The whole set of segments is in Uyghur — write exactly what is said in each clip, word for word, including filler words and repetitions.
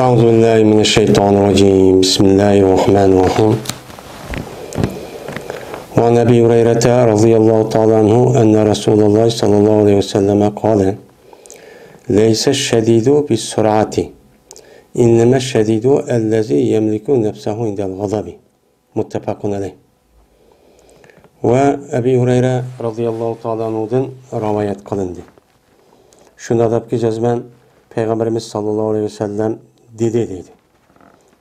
أعوذ بالله من الشيطان الرجيم. بسم الله الرحمن الرحيم. وعن أبي هريرة رضي الله تعالى عنه أن رسول الله صلى الله عليه وسلم قال: ليس الشديد بالصرعة، إنما الشديد الذي يملك نفسه عند الغضب. مۇتتەپەقۇن ئەلەيھ. ۋە ئەبى ھۇرەيرە رەزىيەللاھۇ تائالا ئەنھۇدىن رىۋايەت قىلىندى. شۇنداق دەپكى، جەزمەن پەيغەمبىرىمىز ساللاللاھۇ ئەلەيھى ۋەسەللەم دېدى، دەيدۇ.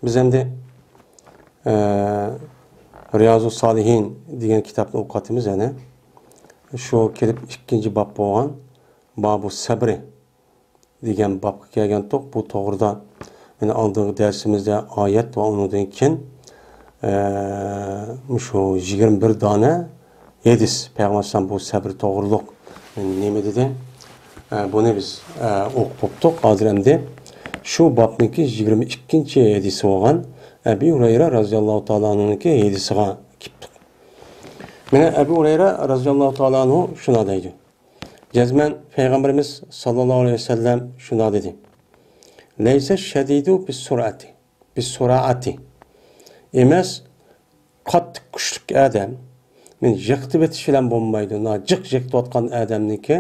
بىز ئەمدى، ئە، رىيازۇ سالىھىن دېگەن كىتابنى ئوقۇۋاتىمىز يەنە. شۇ كېلىپ ئىككىنچى باب بولغان بابۇ سەبرى دېگەن بابقا كەلگەنتۇق. بۇ توغرىدا مانا ئالدىنقى دەرسىمىزدە ئايەت ۋە ئۇنىڭدىن كېيىن، ئە، مۇشۇ يىگىرمە بىر دانە ھەدىس، پەيغەمبەر ئەلەيھىسسالام بۇ سەبر توغرۇلۇق نېمە دېدى؟ ئە، بۇنى بىز، ئە، ئوقۇپ بوپتۇق. ھازىر ئەمدى شۇ بابنىڭكى يىگىرمە ئىككىنچى ھەدىسى بولغان ئەبى ھۇرەيرە رەزىيەللاھۇ تائالا ئەنھۇنىڭكى ھەدىسىغا كېلىپتۇق. مانا ئەبى ھۇرەيرە رەزىيەللاھۇ تائالا ئەنھۇ شۇنداق دەيدۇ. جەزمەن پەيغەمبىرىمىز ساللاللاھۇ ئەلەيھى ۋەسەللەم شۇنداق دېدى: ليس الشديد بالسرعة، بالسرعة. ئەمەس، قاتتىق كۈچلۈك ئادەم، مېنى يىقىتىۋېتىش بىلەن بولمايدۇ. نا جىق يىقىتىۋاتقان ئادەمنىڭكى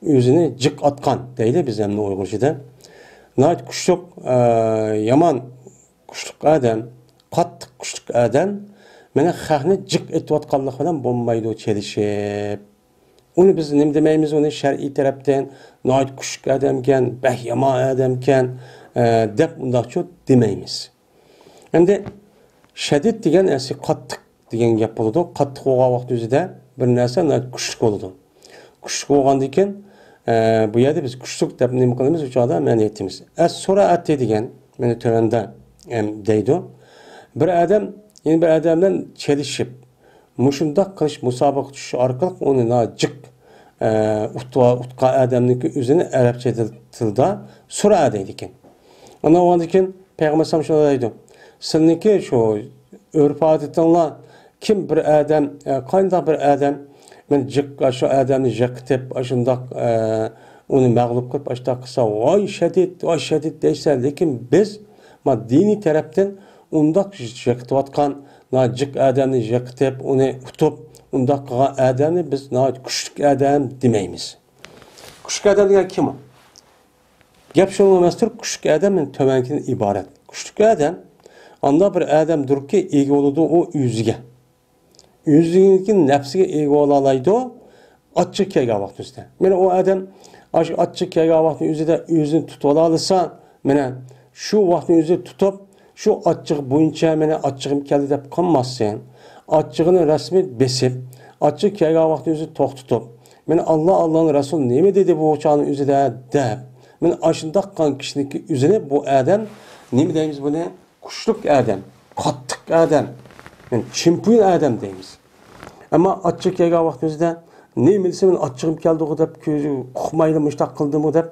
ئۆزىنى جىق ئاتقان دەيلى بىز ئەمدى ئۇيغۇرچىدا. ناھايىتى كۈچلۈك، ئە، يامان كۈچلۈك ئادەم، قاتتىق كۈچلۈك ئادەم مېنى خەقنى جىق ئېتىۋاتقانلىقى بىلەن بولمايدۇ چېلىشىپ. ئۇنى بىز نېمە دېمەيمىز، ئۇنى شەرئىي تەرەپتىن ناھايىتى كۈچلۈك ئادەمكەن، بەك يامان ئادەمكەن، ئە، دەپ ئۇنداقچۇ دېمەيمىز. ئەمدى شەدىد دېگەن ئەسلى قاتتىق دېگەن گەپ بولىدۇ. قاتتىق بولغان ۋاقىت ئۆزىدە بىر نەرسە ناھايىتى كۈچلۈك بولىدۇ. كۈچلۈك بولغاندىن كېيىن، ئە، بۇ يەردە بىز كۈچلۈك دەپ نېمە قىلىمىز؟ ئۇ چاغدا مەنە ئېيتىمىز. ئەس سۇرائەتى دېگەن، مانا تۆۋەندە، ئەم، دەيدۇ. بىر ئادەم يەنە بىر ئادەم بىلەن چېلىشىپ، مۇشۇنداق قىلىش، مۇسابىقە چۈشۈش ئارقىلىق ئۇنى ناھايىتى جىق، ئە، ئۇتقا-، ئۇتقان ئادەمنىڭكى ئۆزىنى ئەرەبچە تىل-، تىلدا سۇرائە دەيدىكەن. ئانا ئۇنىڭدىن كېيىن پەيغەمبەر ئەلەيھىسسالام شۇنداق دەيدۇ: سىلىنىڭكى شۇ ئۆرپ-ئادىتىڭلار، كىم بىر ئادەم، ئە، قانداق بىر ئادەم، مەن جىق، ئاشۇ ئادەمنى يىقىتىپ، ئاشۇنداق، ئە، ئۇنى مەغلۇپ قىلىپ، ئاشۇنداق قىلسا، ۋاي شەدىد، ۋاي شەدىد دەيسەن. لېكىن بىز، ما، دىنىي تەرەپتىن ئۇنداق يىقىتىۋاتقان، نا جىق ئادەمنى يىقىتىپ، ئۇنى ئۇتۇپ، ئۇنداق قىلغان ئادەمنى بىز ناھايىتى كۈچلۈك ئادەم دېمەيمىز. كۈچلۈك ئادەم دېگەن كىم ئۇ؟ گەپ شۇنىڭغا ئەمەستۇر، كۈچلۈك ئادەم مانا تۆۋەندىكىدىن ئىبارەت. كۈچلۈك ئادەم ئانداق بىر ئادەمدۇركى، ئىگە بولىدۇ ئۇ ئۆزىگە. ئۆزىنىڭكى نەپسىگە ئىگە بولالايدۇ، ئاچچىقى كەلگەن ۋاقىت ئۆزىدە. مانا ئۇ ئادەم ئاشۇ ئاچچىقى كەلگەن ۋاقىتنىڭ ئۆزىدە ئۆزىنى تۇتۇۋالالىسا، مانا شۇ ۋاقىتنىڭ ئۆزىدە تۇتۇپ، شۇ ئاچچىقى بويىچە مانا ئاچچىقىم كەلدى دەپ قالماستىن، ئاچچىقىنى رەسمىي بېسىپ، ئاچچىقى كەلگەن ۋاقىتنىڭ ئۆزىدە توختىتىپ، مانا ئاللا، ئاللانىڭ رەسۇلى نېمە دېدى بۇ چاغنىڭ ئۆزىدە دەپ، مانا ئاشۇنداق قىلغان كىشىنىڭكى ئۆزىنى بۇ ئادەم نېمە دەيمىز بۇنى؟ كۈچلۈك ئادەم، قاتتىق ئادەم، يەنى چېمپىيون ئادەم دەيمىز. ئەمما ئاچچىقى كەلگەن ۋاقتىمىزدا نېمە دېسە، مېنىڭ ئاچچىقىم كەلدىغۇ دەپ، كۆزى ئۇقمايلا مۇشتاق قىلدىمۇ دەپ،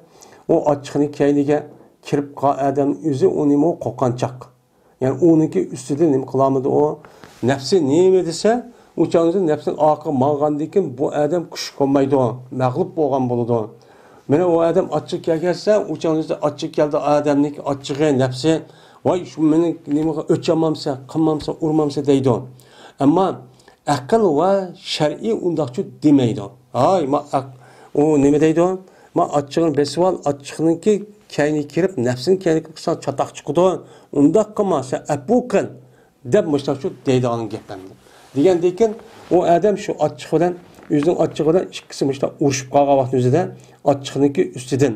ئۇ ئاچچىقىنىڭ كەينىگە كىرىپ قالغان ئادەمنىڭ ئۆزى ئۇ نېمە، ئۇ قورقۇنچاق. يەنى ئۇنىڭكى ئۈستىدىن نېمە قىلالمىدى ئۇ؟ نەپسى نېمە دېسە، ئۇ چاغدا نەپسىنىڭ ئارقىغا ماڭغاندىن كېيىن بۇ ئادەم كۈچلۈك بولمايدۇ، مەغلۇپ بولغان بولىدۇ. مانا ئۇ ئادەم ئاچچىقى كەلگەنسە، ئۇ چاغدا ئاچچىقى كەلدى ئادەمنىڭ ئاچچىقى، نەپسى، ۋاي، شۇ مېنى نېمىگە ئۆچ ئالمامسە، قىلمامسە، ئۇرمامسە دەيدۇ. ئەمما ئەقىل ۋە شەرئىي ئۇنداقچۇ دېمەيدۇ. ھاي، ما ئەق-، ئۇ نېمە دەيدۇ؟ ما ئاچچىقىنى بېسىۋال، ئاچچىقنىڭكى كەينىگە كىرىپ، نەپسىنىڭ كەينىگە كىرىپ قالساڭ چاتاق چىقىدۇ. ئۇنداق قىلما، سەن ئەپۇ قىل. دەپ مۇشۇنداق شۇ دەيدىغان گەپ ئەمدى. دېگەندىن كېيىن ئۇ ئادەم شۇ ئاچچىقى بىلەن، ئۆزىنىڭ ئاچچىقى بىلەن ئىككىسى مۇشۇنداق ئۇرۇشۇپ قالغان ۋاقتىنىڭ ئۆزىدە ئاچچىقىنىڭكى ئۈستىدىن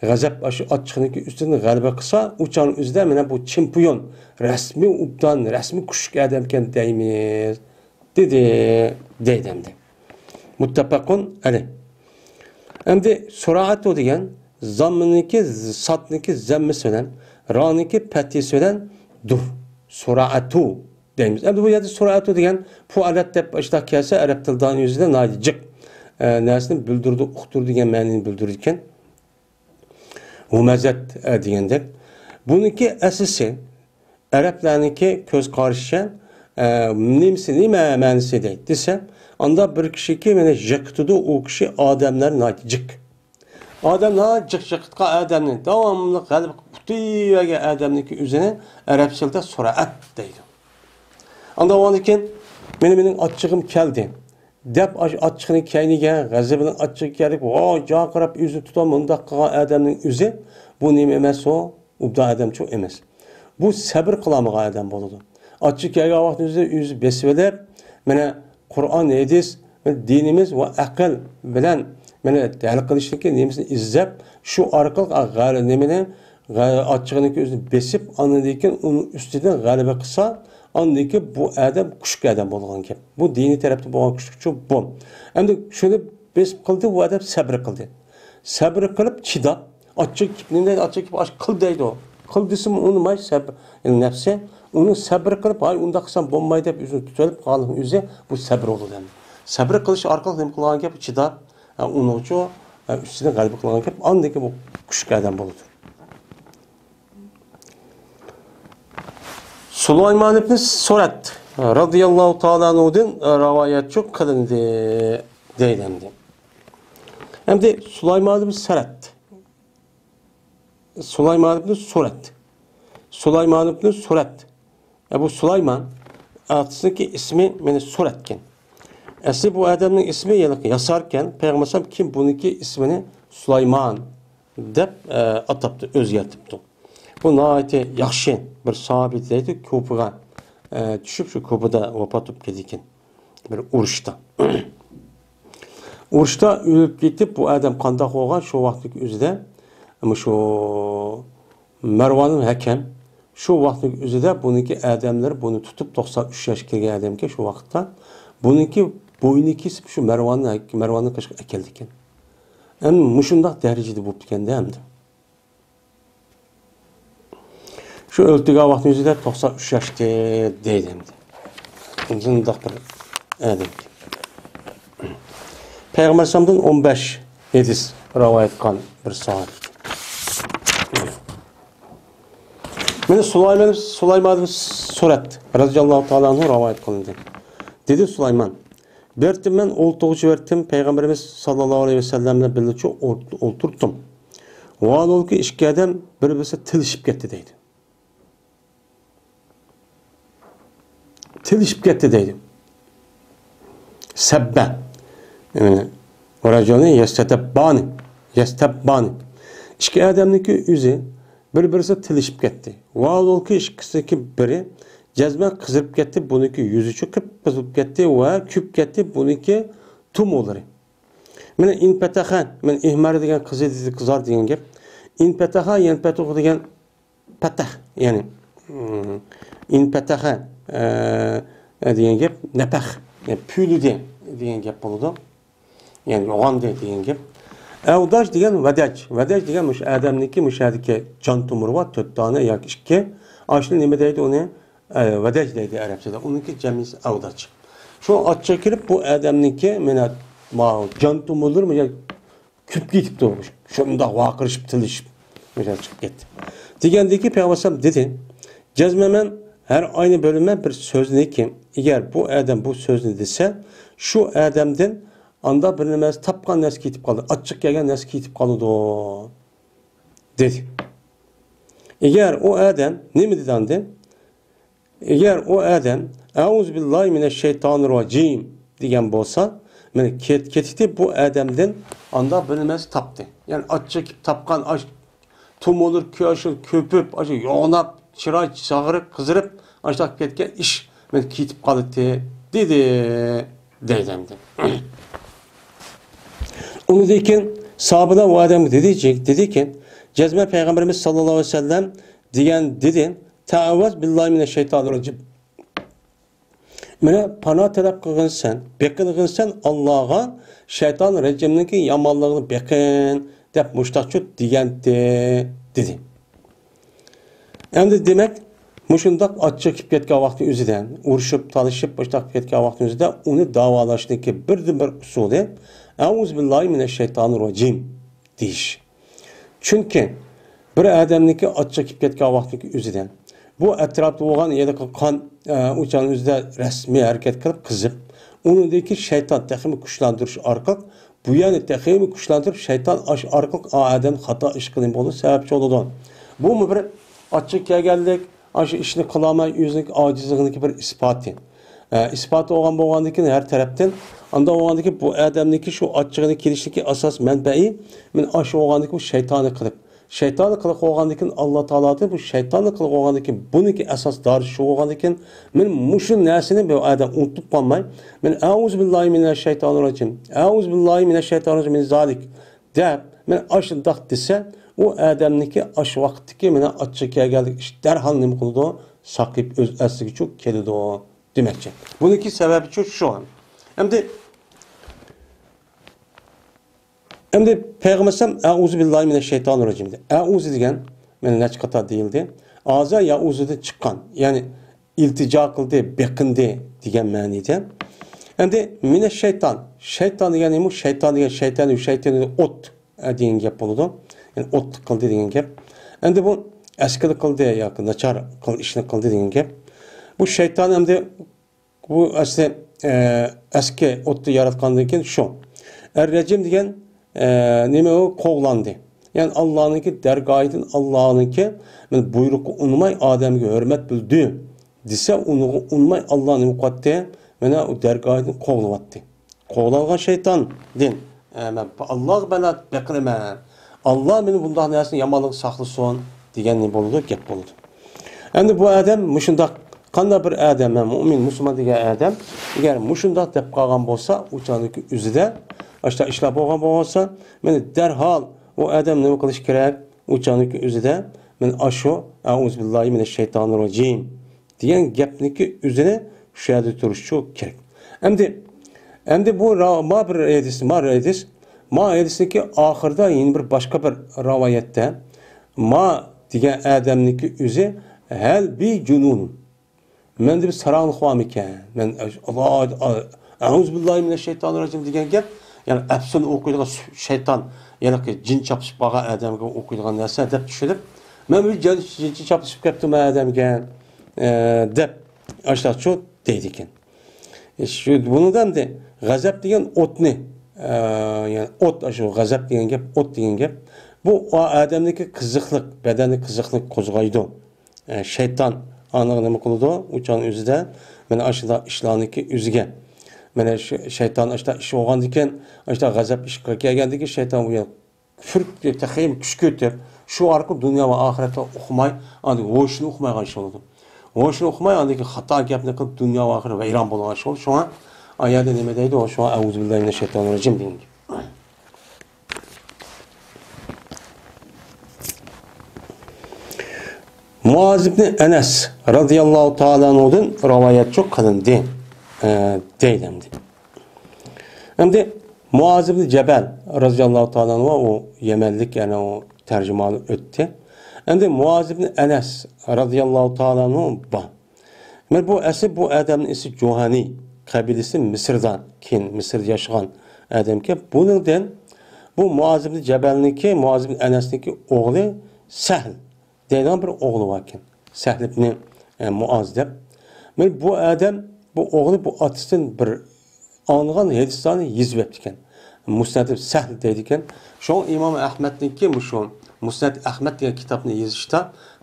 غەزەپ، ئاشۇ ئاچچىقىنىڭكى ئۈستىدىن غەلىبە قىلسا، ئۇ چاغنىڭ ئۆزىدە مانا بۇ چېمپىيون، رەسمىي ئوبدان، رەسمىي كۈچلۈك ئادەمكەن دەيمىز، دېدى، دەيدۇ ئەمدى. مۇتتەپەقۇن ئەلەيھ. ئەمدى سۇرائەتۇ دېگەن زاممىنىڭكى، سادنىڭكى زەممىسى بىلەن، رانىڭكى پەتھىسى بىلەن دۇر. سۇرائەتۇ دەيمىز. ئەمدى بۇ يەردە سۇرائەتۇ دېگەن پۇئالەت دەپ ئاشۇنداق كەلسە، ئەرەب تىلىدا ئۆزىدە ناھايىتى جىق، ئە، نەرسىنى بىلدۈرىدۇ، ئۇقتۇرىدۇ دېگەن مەنىنى بىلدۈرىدىكەن. ھۇمەزەت، ئە، دېگەندەك. بۇنىڭكى ئەسلىسى ئەرەبلەرنىڭكى كۆز قارىشىچە، ئە، نېمىسى، نېمە مەنىسى دەيدۇ دېسە، ئاندا بىر كىشىكى مېنى يىقىتىدۇ، ئۇ كىشى ئادەملەر ناھايىتى جىق. ئادەم ناھايىتى جىق جىقىتقان ئادەمنى، داۋاملىق غەلىبە ئۇتۇۋەرگەن ئادەمنىڭكى ئۆزىنى ئەرەب تىلىدا سۈرئەت دەيدۇ. ئاندىن ئۇنىڭدىن كېيىن، مېنى، مېنىڭ ئاچچىقىم كەلدى دەپ، ئاچ-، ئاچچىقىنى كەينىگە، غەزىپىنىڭ ئاچچىقى كەلدى، ۋاي، جارقىراپ ئۆزىنى تۇتۇپ مۇنداق قىلغان ئادەمنىڭ ئۆزى، بۇ نېمە ئەمەس ئۇ؟ ئوبدان ئادەمچۇ ئەمەس. بۇ سەبرى قىلالمىغان ئادەم بولىدۇ. ئاچچىقى كەلگەن ۋاقتىمىزدا ئۆزى بېسىۋېلىپ، مانا، قۇرئان، ھەدىس، دىنىمىز ۋە ئەقىل بىلەن، مانا، ھەل قىلىشنىڭكى نېمىسىنى ئىزدەپ، شۇ ئارقىلىق غەل-، نېمىنى، غە-، ئاچچىقىنىڭكى ئۆزىنى بېسىپ، ئاندىن كېيىن ئۇنىڭ ئۈستىدىن غەلىبە قىلسا، ئاندىن كېيىن بۇ ئادەم كۈچلۈك ئادەم بولىدىغان گەپ. بۇ دىنىي تەرەپتە بولغان كۈچلۈكچۇ بۇ. ئەمدى شۇنى بېسىپ قىلدى، بۇ ئادەم سەبرى قىلدى. سەبرى قىلىپ چىداپ، ئاچچىق كېلىپ، نېمە دەيدۇ؟ ئاچچىق كېلىپ، ئاش قىل دەيدۇ. قىل دېسىمۇ ئۇنىماي، سەب-، يەنى نەپسى ئۇنى سەبرى قىلىپ، ھاي، ئۇنداق قىلسام بولماي دەپ ئۆزىنى تۇتۇۋېلىپ قالغان ئۆزى بۇ سەبرى بولىدۇ ئەمدى. سەبرى قىلىش ئارقىلىق نېمە قىلغان گەپ؟ چىداپ، ئە، ئۇنىڭچۇ، ئە، ئۈستىدىن غەلىبە قىلغان گەپ، ئاندىن كېيىن بۇ كۈچلۈك ئادەم بولىدۇ. سۇلايمان ئىبنى سۇرەت رەزىياللاھۇ تائالا ئەنھۇدىن رىۋايەتچۇ قىلىندى دەيدۇ ئەمدى. ئەمدى سۇلايمان ئىبنى سۇرەت. سۇلايمان ئىبنى سۇرەت. سۇلايمان ئىبنى سۇرەت. ئەبۇ سۇلايمان، ئاتىسىنىڭكى ئىسمى مېنى سۇرەتكەن. ئەسلى بۇ ئادەمنىڭ ئىسمى يەنە ياساركەن. پەيغەمبەر ئەلەيھىسسالام كېيىن بۇنىڭكى ئىسمىنى سۇلايمان دەپ، ئە، ئاتاپتۇ، ئۆزگەرتىپتۇ. بۇ ناھايىتى ياخشى بىر ساھابە دەيدۇ، كۇفىغا، ئە، چۈشۈپ، شۇ كۇفىدا ۋاپات بولۇپ كېتىدىكەن. بىر ئۇرۇشتا. ئۇرۇشتا ئۆلۈپ كېتىپ، بۇ ئادەم قانداق بولغان؟ شۇ ۋاقىتتىكى ئۆزىدە، مۇشۇ مەرۋان ھەكەم، شۇ ۋاقىتتىكى ئۆزىدە بۇنىڭكى ئادەملىرى بۇنى تۇتۇپ، توقسان ئۈچ ياشقا كىرگەن ئادەمكەن شۇ ۋاقىتتا. بۇنىڭكى بوينى كېسىپ، شۇ مەرۋاننى، مەرۋاننى قېشىغا ئەكەلدىكەن. ئەمدى مۇشۇنداق دەرىجىدە بوپتىكەندە ئەمدى. شۇ ئۆلتۈرگەن ۋاقتىنىڭ ئۆزىدە توقسان ئۈچ ياشتى دەيدۇ ئەمدى. شۇنداق بىر ئادەم. پەيغەمبەر ئەلەيھىسسالامدىن ئون بەش ھەدىس رىۋايەت قىلغان بىر ساھابە. مانا سۇلايمان، سۇلايمان ئىبن سۇرەت رەزىياللاھۇ تائالا ئەنھۇ رىۋايەت قىلىندى. دېدى سۇلايمان، بىر ۋاقىتتا مەن ئولتۇرغۇچى بىر ۋاقىتتا پەيغەمبىرىمىز ساللاللاھۇ ئەلەيھى ۋەسەللەم بىلەن بىللە ئولتۇرۇپتۇم. ۋاھالەنكى، ئىككى ئادەم بىر-بىرسى تىللىشىپ كەتتى دەيدۇ. تىللىشىپ كەتتى دەيدۇ. سەببە. ئە، رەجۇلانى يەستەببانى. يەستەببانى. ئىككى ئادەمنىڭكى ئۆزى بىر-بىرسى تىللىشىپ كەتتى. ۋاھالەنكى، ئىككىسىنىڭكى بىرى جەزمەن قىزىرىپ كەتتى، بۇنىڭكى يۈزى چىقىپ قىزىپ كەتتى ۋە كۆپ كەتتى، بۇنىڭكى تومۇرلىرى. مانا ئىنپەتەخە، مانا ئىھمار دېگەن قىزى قىزار دېگەن گەپ. ئىنپەتەخە، يەنپەتۇخ دېگەن پەتەخ، يەنى، ئىم، ئىنپەتەخە، ئە، دېگەن گەپ، نەپەخ، يەنى پۈۋلىدى دېگەن گەپ بولىدۇ. يەنى يوغاندى دېگەن گەپ. ئەۋداج دېگەن ۋەدەج. ۋەدەج دېگەن مۇشۇ ئادەمنىڭكى مۇشۇ يەردىكى جان تومۇرى بار، تۆت دانە ياكى ئىككى. ئاشۇنى نېمە دەيدۇ ئۇنى؟ ئە، ۋەدەج دەيدۇ ئەرەبچىدە. ئۇنىڭكى جەمئىسى ئەۋداج. شۇ ئاچچىقى كېلىپ بۇ ئادەمنىڭكى مانا، ماۋۇ جان تومۇرلىرى مۇشۇ كۆپۈپ كېتىپتۇ. شۇنداق ۋارقىرىشىپ، تىللىشىپ، مۇشۇنداق چىقىپ كەتتى. دېگەندىكى پەيغەمبەر ئەلەيھىسسالام دېدى، جەزمەن مەن ھەر ئاينى بۆلىمەن بىر سۆزنىكى، ئەگەر بۇ ئادەم بۇ سۆزنى دېسە، شۇ ئادەمدىن ئاندا بىر نەرسە، تاپقان نەرسە كېتىپ قالىدۇ، ئاچچىق كەلگەن نەرسە كېتىپ قالىدۇ، دېدى. ئەگەر ئۇ ئادەم نېمە دېدى ئاندىن؟ ئەگەر ئۇ ئادەم «ئەئۇزۇ بىللاھى مىنەششەيتانىر راجىم» دېگەن بولسا، مانا كېت-، كېتىتى بۇ ئادەمدىن ئاندا بىر نېمىسى تاپتى. يەنى ئاچچىق تاپقان ئاش تومۇرلىرى كۆ-، ئاشۇ كۆپۈپ، ئاشۇ يوغىناپ، چىراي ساغىرىپ، قىزىرىپ، ئاشۇنداق كەتكەن ئىش مانا كېتىپ قالدى، دېدى، دەيدۇ ئەمدى. ئۇنىڭدىن كېيىن ساھابىلەر ئۇ ئادەمگە دېدى، دېدىكەن، جەزمەن پەيغەمبىرىمىز ساللاللاھۇ ئەلەيھى ۋەسەللەم دېگەن دېدى، «تەئەۋۋەز بىللاھى مىنەششەيتانىر راجىم.» مانا پانا تەلەپ قىلغىنسەن، بېقىنغىنسەن ئاللاغا، شەيتان رەجىمنىڭكى يامانلىقىنى بېقىن، دەپ مۇشتاقچۇ دېگەنتى، دېدى. ئەمدى دېمەك، مۇشۇنداق ئاچچىق كېلىپ كەتكەن ۋاقتى ئۆزىدە، ئۇرۇشۇپ، تالىشىپ، مۇشتاق كېلىپ كەتكەن ۋاقتى ئۆزىدە ئۇنى داۋالاشنىڭكى بىردىنبىر ئۇسۇلى، «ئەئۇزۇ بىللاھى مىنەششەيتانىر راجىم» دېيىش. چۈنكى بىر ئادەمنىڭكى ئاچچىق كېلىپ كەتكەن ۋاقتىدىكى ئۆزىدە، بۇ ئەتراپتا بولغان ھېلىقى قان، ئە، ئۇچان ئۆزىدە رەسمىي ھەرىكەت قىلىپ قىزىپ، ئۇنىڭدىكى شەيتان تېخىمۇ كۈچلەندۈرۈش ئارقىلىق بۇ يەرنى تېخىمۇ كۈچلەندۈرۈپ، شەيتان ئاشۇ ئارقىلىق ئا ئادەم خاتا ئىش قىلىپ بولىدۇ، سەۋەبچى بولىدۇ. بۇمۇ بىر ئاچچىقى كەلگەنلىك، ئاشۇ ئىشنى قىلالماي ئۆزىنىڭ ئاجىزلىقىنىڭكى بىر ئىسپاتى. ئە، ئىسپاتى بولغان بولغاندىكىن ھەر تەرەپتىن، ئانداق بولغاندىكىن بۇ ئادەمنىڭكى شۇ ئاچچىقىنى كېلىشلىكى ئاساس مەنبەي، مەن ئاشۇ بولغاندىكىن بۇ شەيتانى قىلىپ، شەيتانى قىلىپ بولغاندىكىن، ئاللا تائالادىن بۇ شەيتاننى قىلىپ بولغاندىكىن، بۇنىڭكى ئاساس دارى شۇ بولغاندىكىن، مەن مۇشۇ نەرسىنى بۇ ئادەم ئۇنتۇپ قالماي، مەن ئەئۇزۇ بىللاھى مىنەششەيتانىررەجىم، ئەئۇزۇ بىللاھى مىنەششەيتانىررەجىم مىن زالىك، دەپ، مەن ئاشۇنداق دېسە، ئۇ ئادەمنىڭكى ئاشۇ ۋاقىتتىكى مانا ئاچچىقى كەلگەنلىك ئىش دەرھال نېمە قىلىدۇ؟ ساقىيىپ ئۆز ئەسلىگىچۇ كېلىدۇ دېمەكچى. بۇنىڭكى سەۋەبىچۇ شۇ. ئەمدى، ئەمدى پەيغەمبەر ئەلەيھىسسالام ئەئۇزۇ بىللاھى مىنەششەيتانىررەجىم دېدى. ئەئۇزۇ دېگەن مانا نەچچە قېتىم دېيىلدى. ھازىر يەئۇزۇدىن چىققان، يەنى ئىلتىجا قىلدى، بېقىندى دېگەن مەنىدە. ئەمدى مىنەششەيتان، شەيتان دېگەن نېمە؟ شەيتان دېگەن، شەيتان، شەيتان ئوت، ئە، دېگەن گەپ بولىدۇ. يەنى ئوتلۇق قىلدى دېگەن گەپ. ئەمدى بۇ ئەسكىلىك قىلدى ياكى ناچار قىل-، ئىشنى قىلدى دېگەن گەپ. بۇ شەيتان ئەمدى بۇ ئەسلى، ئە، ئەسكى ئوتتا ياراتقاندىن كېيىن شۇ. ئەر-رەجىم دېگەن، ئە، نېمە ئۇ؟ قوغلاندى. يەنى ئاللانىڭكى دەرگاھىدىن، ئاللانىڭكى، مانا، بۇيرۇققا ئۇنىماي ئادەمگە ھۆرمەت بىلدۈرۈپ دېسە، ئۇنىڭغا ئۇنىماي ئاللا نېمە قىلىۋەتتى؟ مانا ئۇ دەرگاھىدىن قوغلىۋەتتى. قوغلانغان شەيتاندىن، ئە، مەن ئاللاغا بەلا بېقىنىمەن. ئاللا مېنى بۇنداق نەرسىنى يامانلىقتىن ساقلىسۇن دېگەن نېمە بولىدۇ؟ گەپ بولىدۇ. ئەمدى بۇ ئادەم مۇشۇنداق، قانداق بىر ئادەم، مەن مۇئمىن، مۇسۇلمان دېگەن ئادەم، ئەگەر مۇشۇنداق دەپ قالغان بولسا، ئۇ چاغنىڭكى ئۆزىدە، ئاشۇنداق ئىشلار بولغان بولسا، مانا دەرھال ئۇ ئادەم نېمە قىلىشى كېرەك؟ ئۇ چاغنىڭكى ئۆزىدە، مانا ئاشۇ، ئەئۇزۇ بىللاھى مىنەششەيتانىررەجىم دېگەن گەپنىڭكى ئۆزىنى شۇ يەردە تۇرۇشچۇ كېرەك. ئەمدى، ئەمدى بۇ را-، ما بىر ھەدىس، ما ھەدىس، ما ھەدىسنىڭكى ئاخىرىدا يەنە بىر باشقا بىر رىۋايەتتە، ما دېگەن ئادەمنىڭكى ئۆزى ھەل بى جۇنۇن. مەندە بىر ساراڭلىق بارمىكەن؟ مەن ئاللا، ئەئۇزۇ بىللاھى مىنەششەيتانىررەجىم دېگەن گەپ، يەنى ئەپسۇن ئوقۇيدىغان سۈ-، شەيتان، يەنى جىن چاپلىشىپ قالغان ئادەمگە ئوقۇيدىغان نەرسە دەپ چۈشىنىپ، مەن بىر جىن، جىن چاپلىشىپ كەپتۇ مەن ئادەمگە، ئە، دەپ ئاشۇنداقچۇ دەيدىكەن. ئە، شۇ، بۇنىڭدا ئەمدى غەزەپ دېگەن ئوتنى، ئە، يەنى ئوت، ئاشۇ غەزەپ دېگەن گەپ، ئوت دېگەن گەپ. بۇ ئا-، ئادەمدىكى قىزىقلىق، بەدەننى قىزىقلىق قوزغايدۇ. ئە، شەيتان ئانىغا نېمە قىلىدۇ؟ ئۇ چاغنىڭ ئۆزىدە، مانا ئاشۇنداق ئىشلارنىڭكى ئۆزىگە. مانا شۇ شەيتان ئاشۇنداق ئىش بولغاندىكىن، ئاشۇنداق غەزەپ ئىشقا كەلگەندىكىن، شەيتان بۇ يەر پۈرۈك تېخىمۇ كۈچ كۆتۈرۈپ، شۇ ئارقىلىق دۇنيا ۋە ئاخىرەتتە ئۇقماي، ئاندىن ھوشىنى ئۇقمايدىغان ئىش بولىدۇ. ھوشىنى ئۇقماي، ئاندىن كېيىن خاتا گەپنى قىلىپ، دۇنيا ۋە ئاخىرەت ۋەيران بولىدىغان ئىش بولىدۇ. شۇڭا ئايەتتە نېمە دەيدۇ؟ شۇڭا ئەئۇزۇ بىللاھى مىنەششەيتانىررەجىم دېگەن گەپ. مۇئاز ئىبنى ئەنەس رازىياللاھۇ تائالا ئەنھۇدىن رىۋايەتچۇ قىلىندى، ئە، دەيدۇ ئەمدى. ئەمدى مۇئاز ئىبنى جەبەل رازىياللاھۇ تائالا ئەنھۇ، ئۇ يەمەنلىك، يەنى ئۇ تەرجىمانى ئۆتتى. ئەمدى مۇئاز ئىبنى ئەنەس رازىياللاھۇ تائالا ئەنھۇ بار. مانا بۇ ئەسلى بۇ ئادەمنىڭ ئىسمى جۇھانى، قەبىلىسى مىسىردا، كېيىن مىسىردا ياشىغان ئادەمكەن. بۇنىڭدىن بۇ مۇئاز ئىبنى جەبەلنىڭكى، مۇئاز ئىبنى ئەنەسنىڭكى ئوغلى سەھل دەيدىغان بىر ئوغلى باركەن. سەھل ئىبنى، ئە، مۇئاز دەپ. مانا بۇ ئادەم، بۇ ئوغلى بۇ ئاتىسىدىن بىر ئاڭلىغان ھەدىسلەرنى يېزىپ بېرىپتىكەن. مۇسنەد سەھل دەيدىكەن. شۇڭا ئىمام ئەھمەدنىڭكى مۇشۇ مۇسنەد ئەھمەد دېگەن كىتابنى يېزىشتا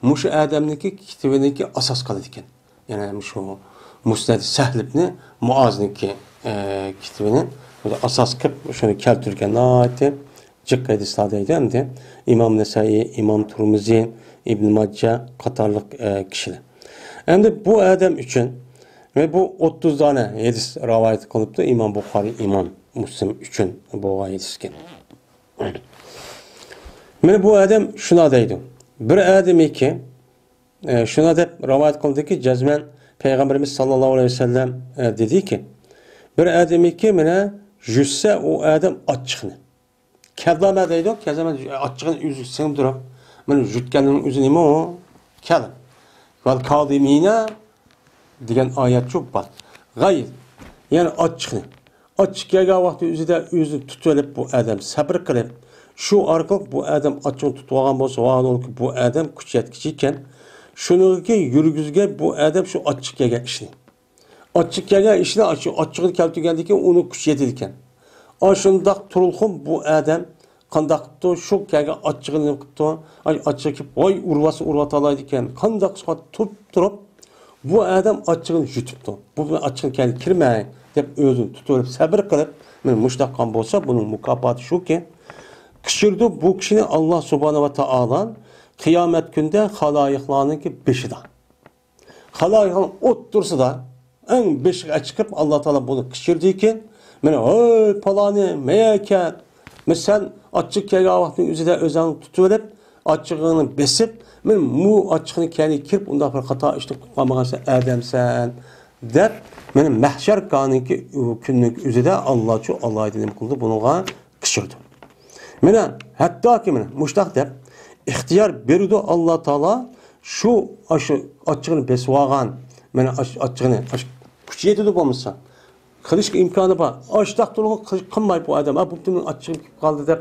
مۇشۇ ئادەمنىڭكى كىتابىنىڭكى ئاساس قىلىدىكەن. يەنى مۇشۇ مۇسنەد سەھل ئىبنى مۇئازنىڭكى، ئە، كىتابىنى ئاساس قىلىپ شۇنى كەلتۈرگەن ناھايىتى جىق ھەدىسلەر دەيدۇ. ئەمدى ئىمام نەسائىي، ئىمام تۇرمۇزى، ئىبن ماججا قاتارلىق، ئە، كىشىلەر. ئەمدى بۇ ئادەم ئۈچۈن ۋە بۇ ئوتتۇز دانە ھەدىس رىۋايەت قىلىپتۇ ئىمام بۇخارىي، ئىمام مۇسلىم ئۈچۈن بولغان ھەدىسكەن. مانا بۇ ئادەم شۇنداق دەيدۇ. بىر ئادەمكى، ئە، شۇنداق دەپ رىۋايەت قىلدىكى، جەزمەن پەيغەمبىرىمىز ساللاللاھۇ ئەلەيھى ۋەسەللەم، ئە، دېدىكى، بىر ئادەمكى مانا يۈتسە، ئۇ ئادەم ئاچچىقنى. كەززەمە دەيدۇ، كەززەمە ئاچچىقىنى ئۆزى سىڭدۈرۈپ، مانا يۈتكەننىڭ ئۆزى نېمە ئۇ؟ كەززەم. ۋەل كازىمىنە دېگەن ئايەتچۇ بار. غەيز، يەنى ئاچچىقنى. ئاچچىق كەلگەن ۋاقتى ئۆزىدە ئۆزىنى تۇتۇۋېلىپ، بۇ ئادەم سەبرى قىلىپ، شۇ ئارقىلىق بۇ ئادەم ئاچچىقنى تۇتۇۋالغان بولسا، ۋاھالەنكى بۇ ئادەم كۈچ يەتكۈچى ئىكەن. شۇنىڭغىكى يۈرگۈزگەن بۇ ئادەم شۇ ئاچچىق كەلگەن ئىشنى. ئاچچىق كەلگەن ئىشنى، ئاچچىق، ئاچچىقىنى كەلتۈرگەندىكىن ئۇنىڭ كۈچى يېتىدىكەن. ئاشۇنداق تۇرۇلغان بۇ ئادەم قانداق قىپتۇ؟ شۇ كەلگەن ئاچچىقىنى نېمە قىپتۇ؟ ئاي، ئاچچىقى كېلىپ، ۋاي، ئۇرۇۋالسا ئۇرۇۋاتالايدىكەن. قانداق قىلسا تۇرۇپ تۇرۇپ، بۇ ئادەم ئاچچىقىنى يۇتۇپتۇ. بۇ ئاچچىقنى كەينىگە كىرمەي دەپ ئۆزىنى تۇتۇۋېلىپ سەبرى قىلىپ، مانا مۇشۇنداق قىلغان بولسا، بۇنىڭ مۇكاپاتى شۇكى، كەچۈرىدۇ بۇ كىشىنى ئاللا سۇبھانەھۇ ۋە تائالا قىيامەت كۈندە خالايىقلارنىڭكى بېشىدا. خالايىقنىڭ ئوتتۇرىسىدا ئەڭ بېشىغا چىقىپ، ئاللا تائالا بۇنى كەچۈردىكىن، مانا، ھەي، پالانى، مەيەكەن، مانا سەن ئاچچىق كەلگەن ۋاقىتنىڭ ئۆزىدە ئۆزۈڭنى تۇتۇۋېلىپ، ئاچچىقىڭنى بېسىپ، مانا بۇ ئاچچىقنى كەينىگە كىرىپ، ئۇنداق بىر خاتا ئىشنى قىلىپ قالمىغان سەن ئادەمسەن، دەپ، مانا مەھشەر كانىكى كۈننىڭ ئۆزىدە ئاللاچۇ ئالايىتە نېمە قىلدى، بۇنىڭغا كەچۈردى. مانا، ھەتتاكى مانا مۇشۇنداق دەپ، ئىختىيار بېرىدۇ ئاللا تائالا، شۇ، ئاشۇ ئاچچىقىنى بېسىۋالغان، مانا ئاش-، ئاچچىقىنى، ئاش-، كۈچى يېتىدۇ بولمىسا، قىلىشقا ئىمكانى بار. ئاشتاق تۇرغۇ قىلىش قىلماي بۇ ئادەم، «ئا، بوپتۇ، مېنىڭ ئاچچىقىم كېلىپ قالدى» دەپ،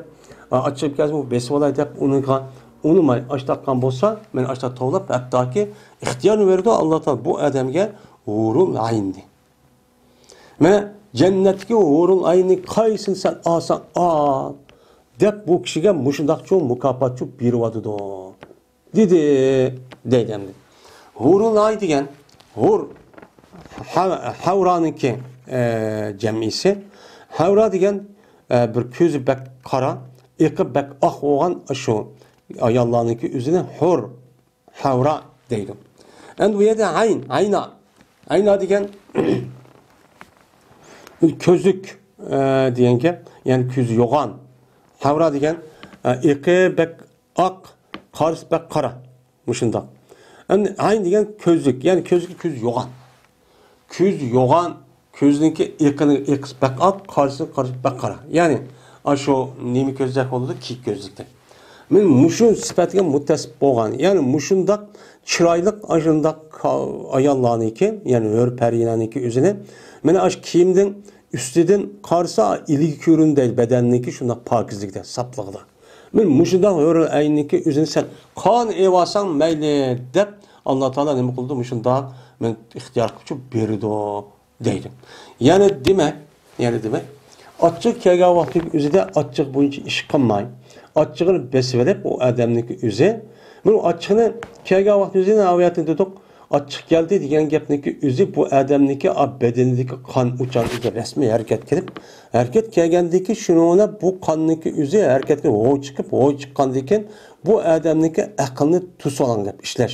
«ئا، ئاچچىقىم كەلسە بۇ بېسىۋالاي» دەپ، ئۇنىڭغا ئۇنىماي، ئاشتاق قىلغان بولسا، مانا ئاشتاق توۋلاپ، ھەتتاكى ئىختىيارنى بېرىدۇ ئاللا تائالا بۇ ئادەمگە ھۇرۇل ئەيننى. مانا جەننەتتىكى ھۇرۇل ئەيننى قايسىنى سەن ئالساڭ ئال، دەپ بۇ كىشىگە مۇشۇنداقچۇ مۇكاپاتچۇ بېرىۋاتىدۇ، دېدى، دەيدۇ ئەمدى. ھۇرۇل ئەين دېگەن، ھۇر، ھە-، ھەۋرانىڭكى، ئە، جەمئىسى. ھەۋرا دېگەن، ئە، بىر كۆزى بەك قارا، ئېقى بەك ئاق بولغان شۇ ئاياللارنىڭكى ئۆزىنى ھۇر، ھەۋرا دەيدۇ. ئەمدى بۇ يەردە ئەين، ئەينا. ئەينا دېگەن كۆزلۈك، ئە، دېگەن گەپ. يەنى كۆزى يوغان. ھەۋرا دېگەن، ئە، ئېقى بەك ئاق، قارىسى بەك قارا. مۇشۇنداق. ئەمدى ئەين دېگەن كۆزلۈك. يەنى كۆزلۈك، كۆزى يوغان. كۆزى يوغان، كۆزنىڭكى ئېقىنى، ئېقىسى بەك ئاق، قارىسى، قارىسى بەك قارا. يەنى، ئاشۇ نېمە كۆزلۈك بولىدۇ؟ كىيىك كۆزلۈكتەك. مانا مۇشۇ سۈپەتكە مۇتتەسىپ بولغان، يەنى مۇشۇنداق چىرايلىق، ئاشۇنداق كا-، ئاياللارنىڭكى، يەنى ھۆر پەرىلەرنىڭكى ئۆزىنى، مانا ئاشۇ كىيىمنىڭ ئۈستىدىن قارىسا، ئىلىگە كۆرۈندەيدۇ بەدەننىڭكى شۇنداق پاكىزلىكتە، ساپلىقىدا. مانا مۇشۇنداق ھۆرۈل ئەيننىڭكى ئۆزىنى سەن قان ئېۋالساڭ مەيلى، دەپ، ئاللا تائالا نېمە قىلىدۇ؟ مۇشۇنداق مانا ئىختىيار قىلىپ بېرىدۇ. دەيدۇ. يەنى دېمەك، يەنى دېمەك، ئاچچىق كەلگەن ۋاقتىنىڭ ئۆزىدە ئاچچىق بويىچە ئىش قىلماي، ئاچچىقىنى بېسىۋېلىپ، ئۇ ئادەمنىڭكى ئۆزى، بۇ ئاچچىقىنى كەلگەن ۋاقتى ئۆزى، نەۋىيەتنى دېدۇق، ئاچچىق كەلدى دېگەن گەپنىڭكى ئۆزى بۇ ئادەمنىڭكى ئا، بەدىنىدىكى قان ئۇچان ئۆزى رەسمىي ھەرىكەت قىلىپ، ھەرىكەت كەلگەندىن كېيىن شۇنىڭ بىلەن بۇ قاننىڭكى ئۆزى ھەرىكەت قىلىپ، ھوي چىقىپ، ھوي چىققاندىن كېيىن بۇ ئادەمنىڭكى ئەقلىنى توسۇۋالغان گەپ ئىشلەش.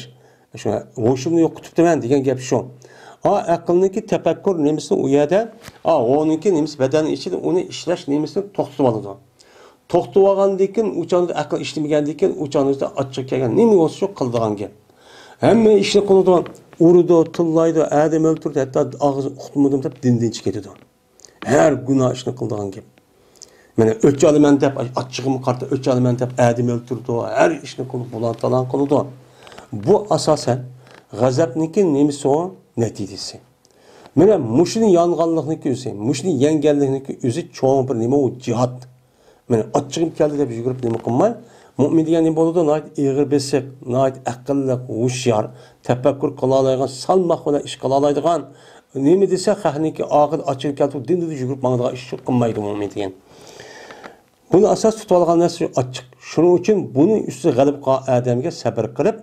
شۇ ھوشۇمنى يوقىتىپتىمەن دېگەن گەپ شۇ. ئا، ئەقىلنىڭكى تەپەككۇر نېمىسى ئۇ يەردە، ئا، ھونىڭكى نېمىسى بەدەن ئىچىدە ئۇنى ئىشلەش نېمىسىنى توختىتىۋالىدۇ. توختىۋالغاندىن كېيىن، ئۇ چاغدا ئەقىل ئىشلىمىگەندىن كېيىن، ئۇ چاغدا ئاچچىق كەلگەن نېمە بولسا شۇ قىلىدىغان گەپ. ھەممە ئىشنى قىلىدۇ، ئۇرىدۇ، تىللايدۇ، ئادەم ئۆلتۈردى، ھەتتا ئاغزى ئۇقمىدىم دەپ دىندىن چىقىدۇ. ھەر گۇناھ ئىشنى قىلىدىغان گەپ. مانا ئۆچ ئالىمەن دەپ، ئاچچىقىمغا قارىتا ئۆچ ئالىمەن دەپ ئادەم ئۆلتۈرىدۇ، ھەر ئىشنى قىلىپ بۇلان تالان قىلىدۇ. بۇ ئاساسەن غەزەپنىڭكى نېمىسى ئۇ؟ نەتىجىسى. مانا مۇشۇنى يانغانلىقنىڭكى ئۆزى، مۇشۇنى يەڭگەنلىكنىڭكى ئۆزى چوڭ بىر نېمە ئۇ؟ جىھاد. مانا ئاچچىقىم كەلدى دەپ يۈگۈرۈپ نېمە قىلماي، مۆمىن دېگەن نېمە بولىدۇ؟ ناھايىتى ئېغىر بېسىق، ناھايىتى ئەقىللىق، ھوشيار، تەپەككۇر قىلالايدىغان، سالماق بىلەن ئىش قىلالايدىغان، نېمە دېسە، خەقنىڭكى ئاخىرىدا ئاچچىقى كەلتۈرۈپ، دىندىن يۈگۈرۈپ ماڭىدىغان ئىش شۇ قىلمايدۇ مۆمىن دېگەن. بۇنى ئاساس تۇتۇۋالغان نەرسە شۇ ئاچچىق. شۇنىڭ ئۈچۈن بۇنىڭ ئۈستىدە غەلىبە قىلغان ئادەمگە سەبىر قىلىپ،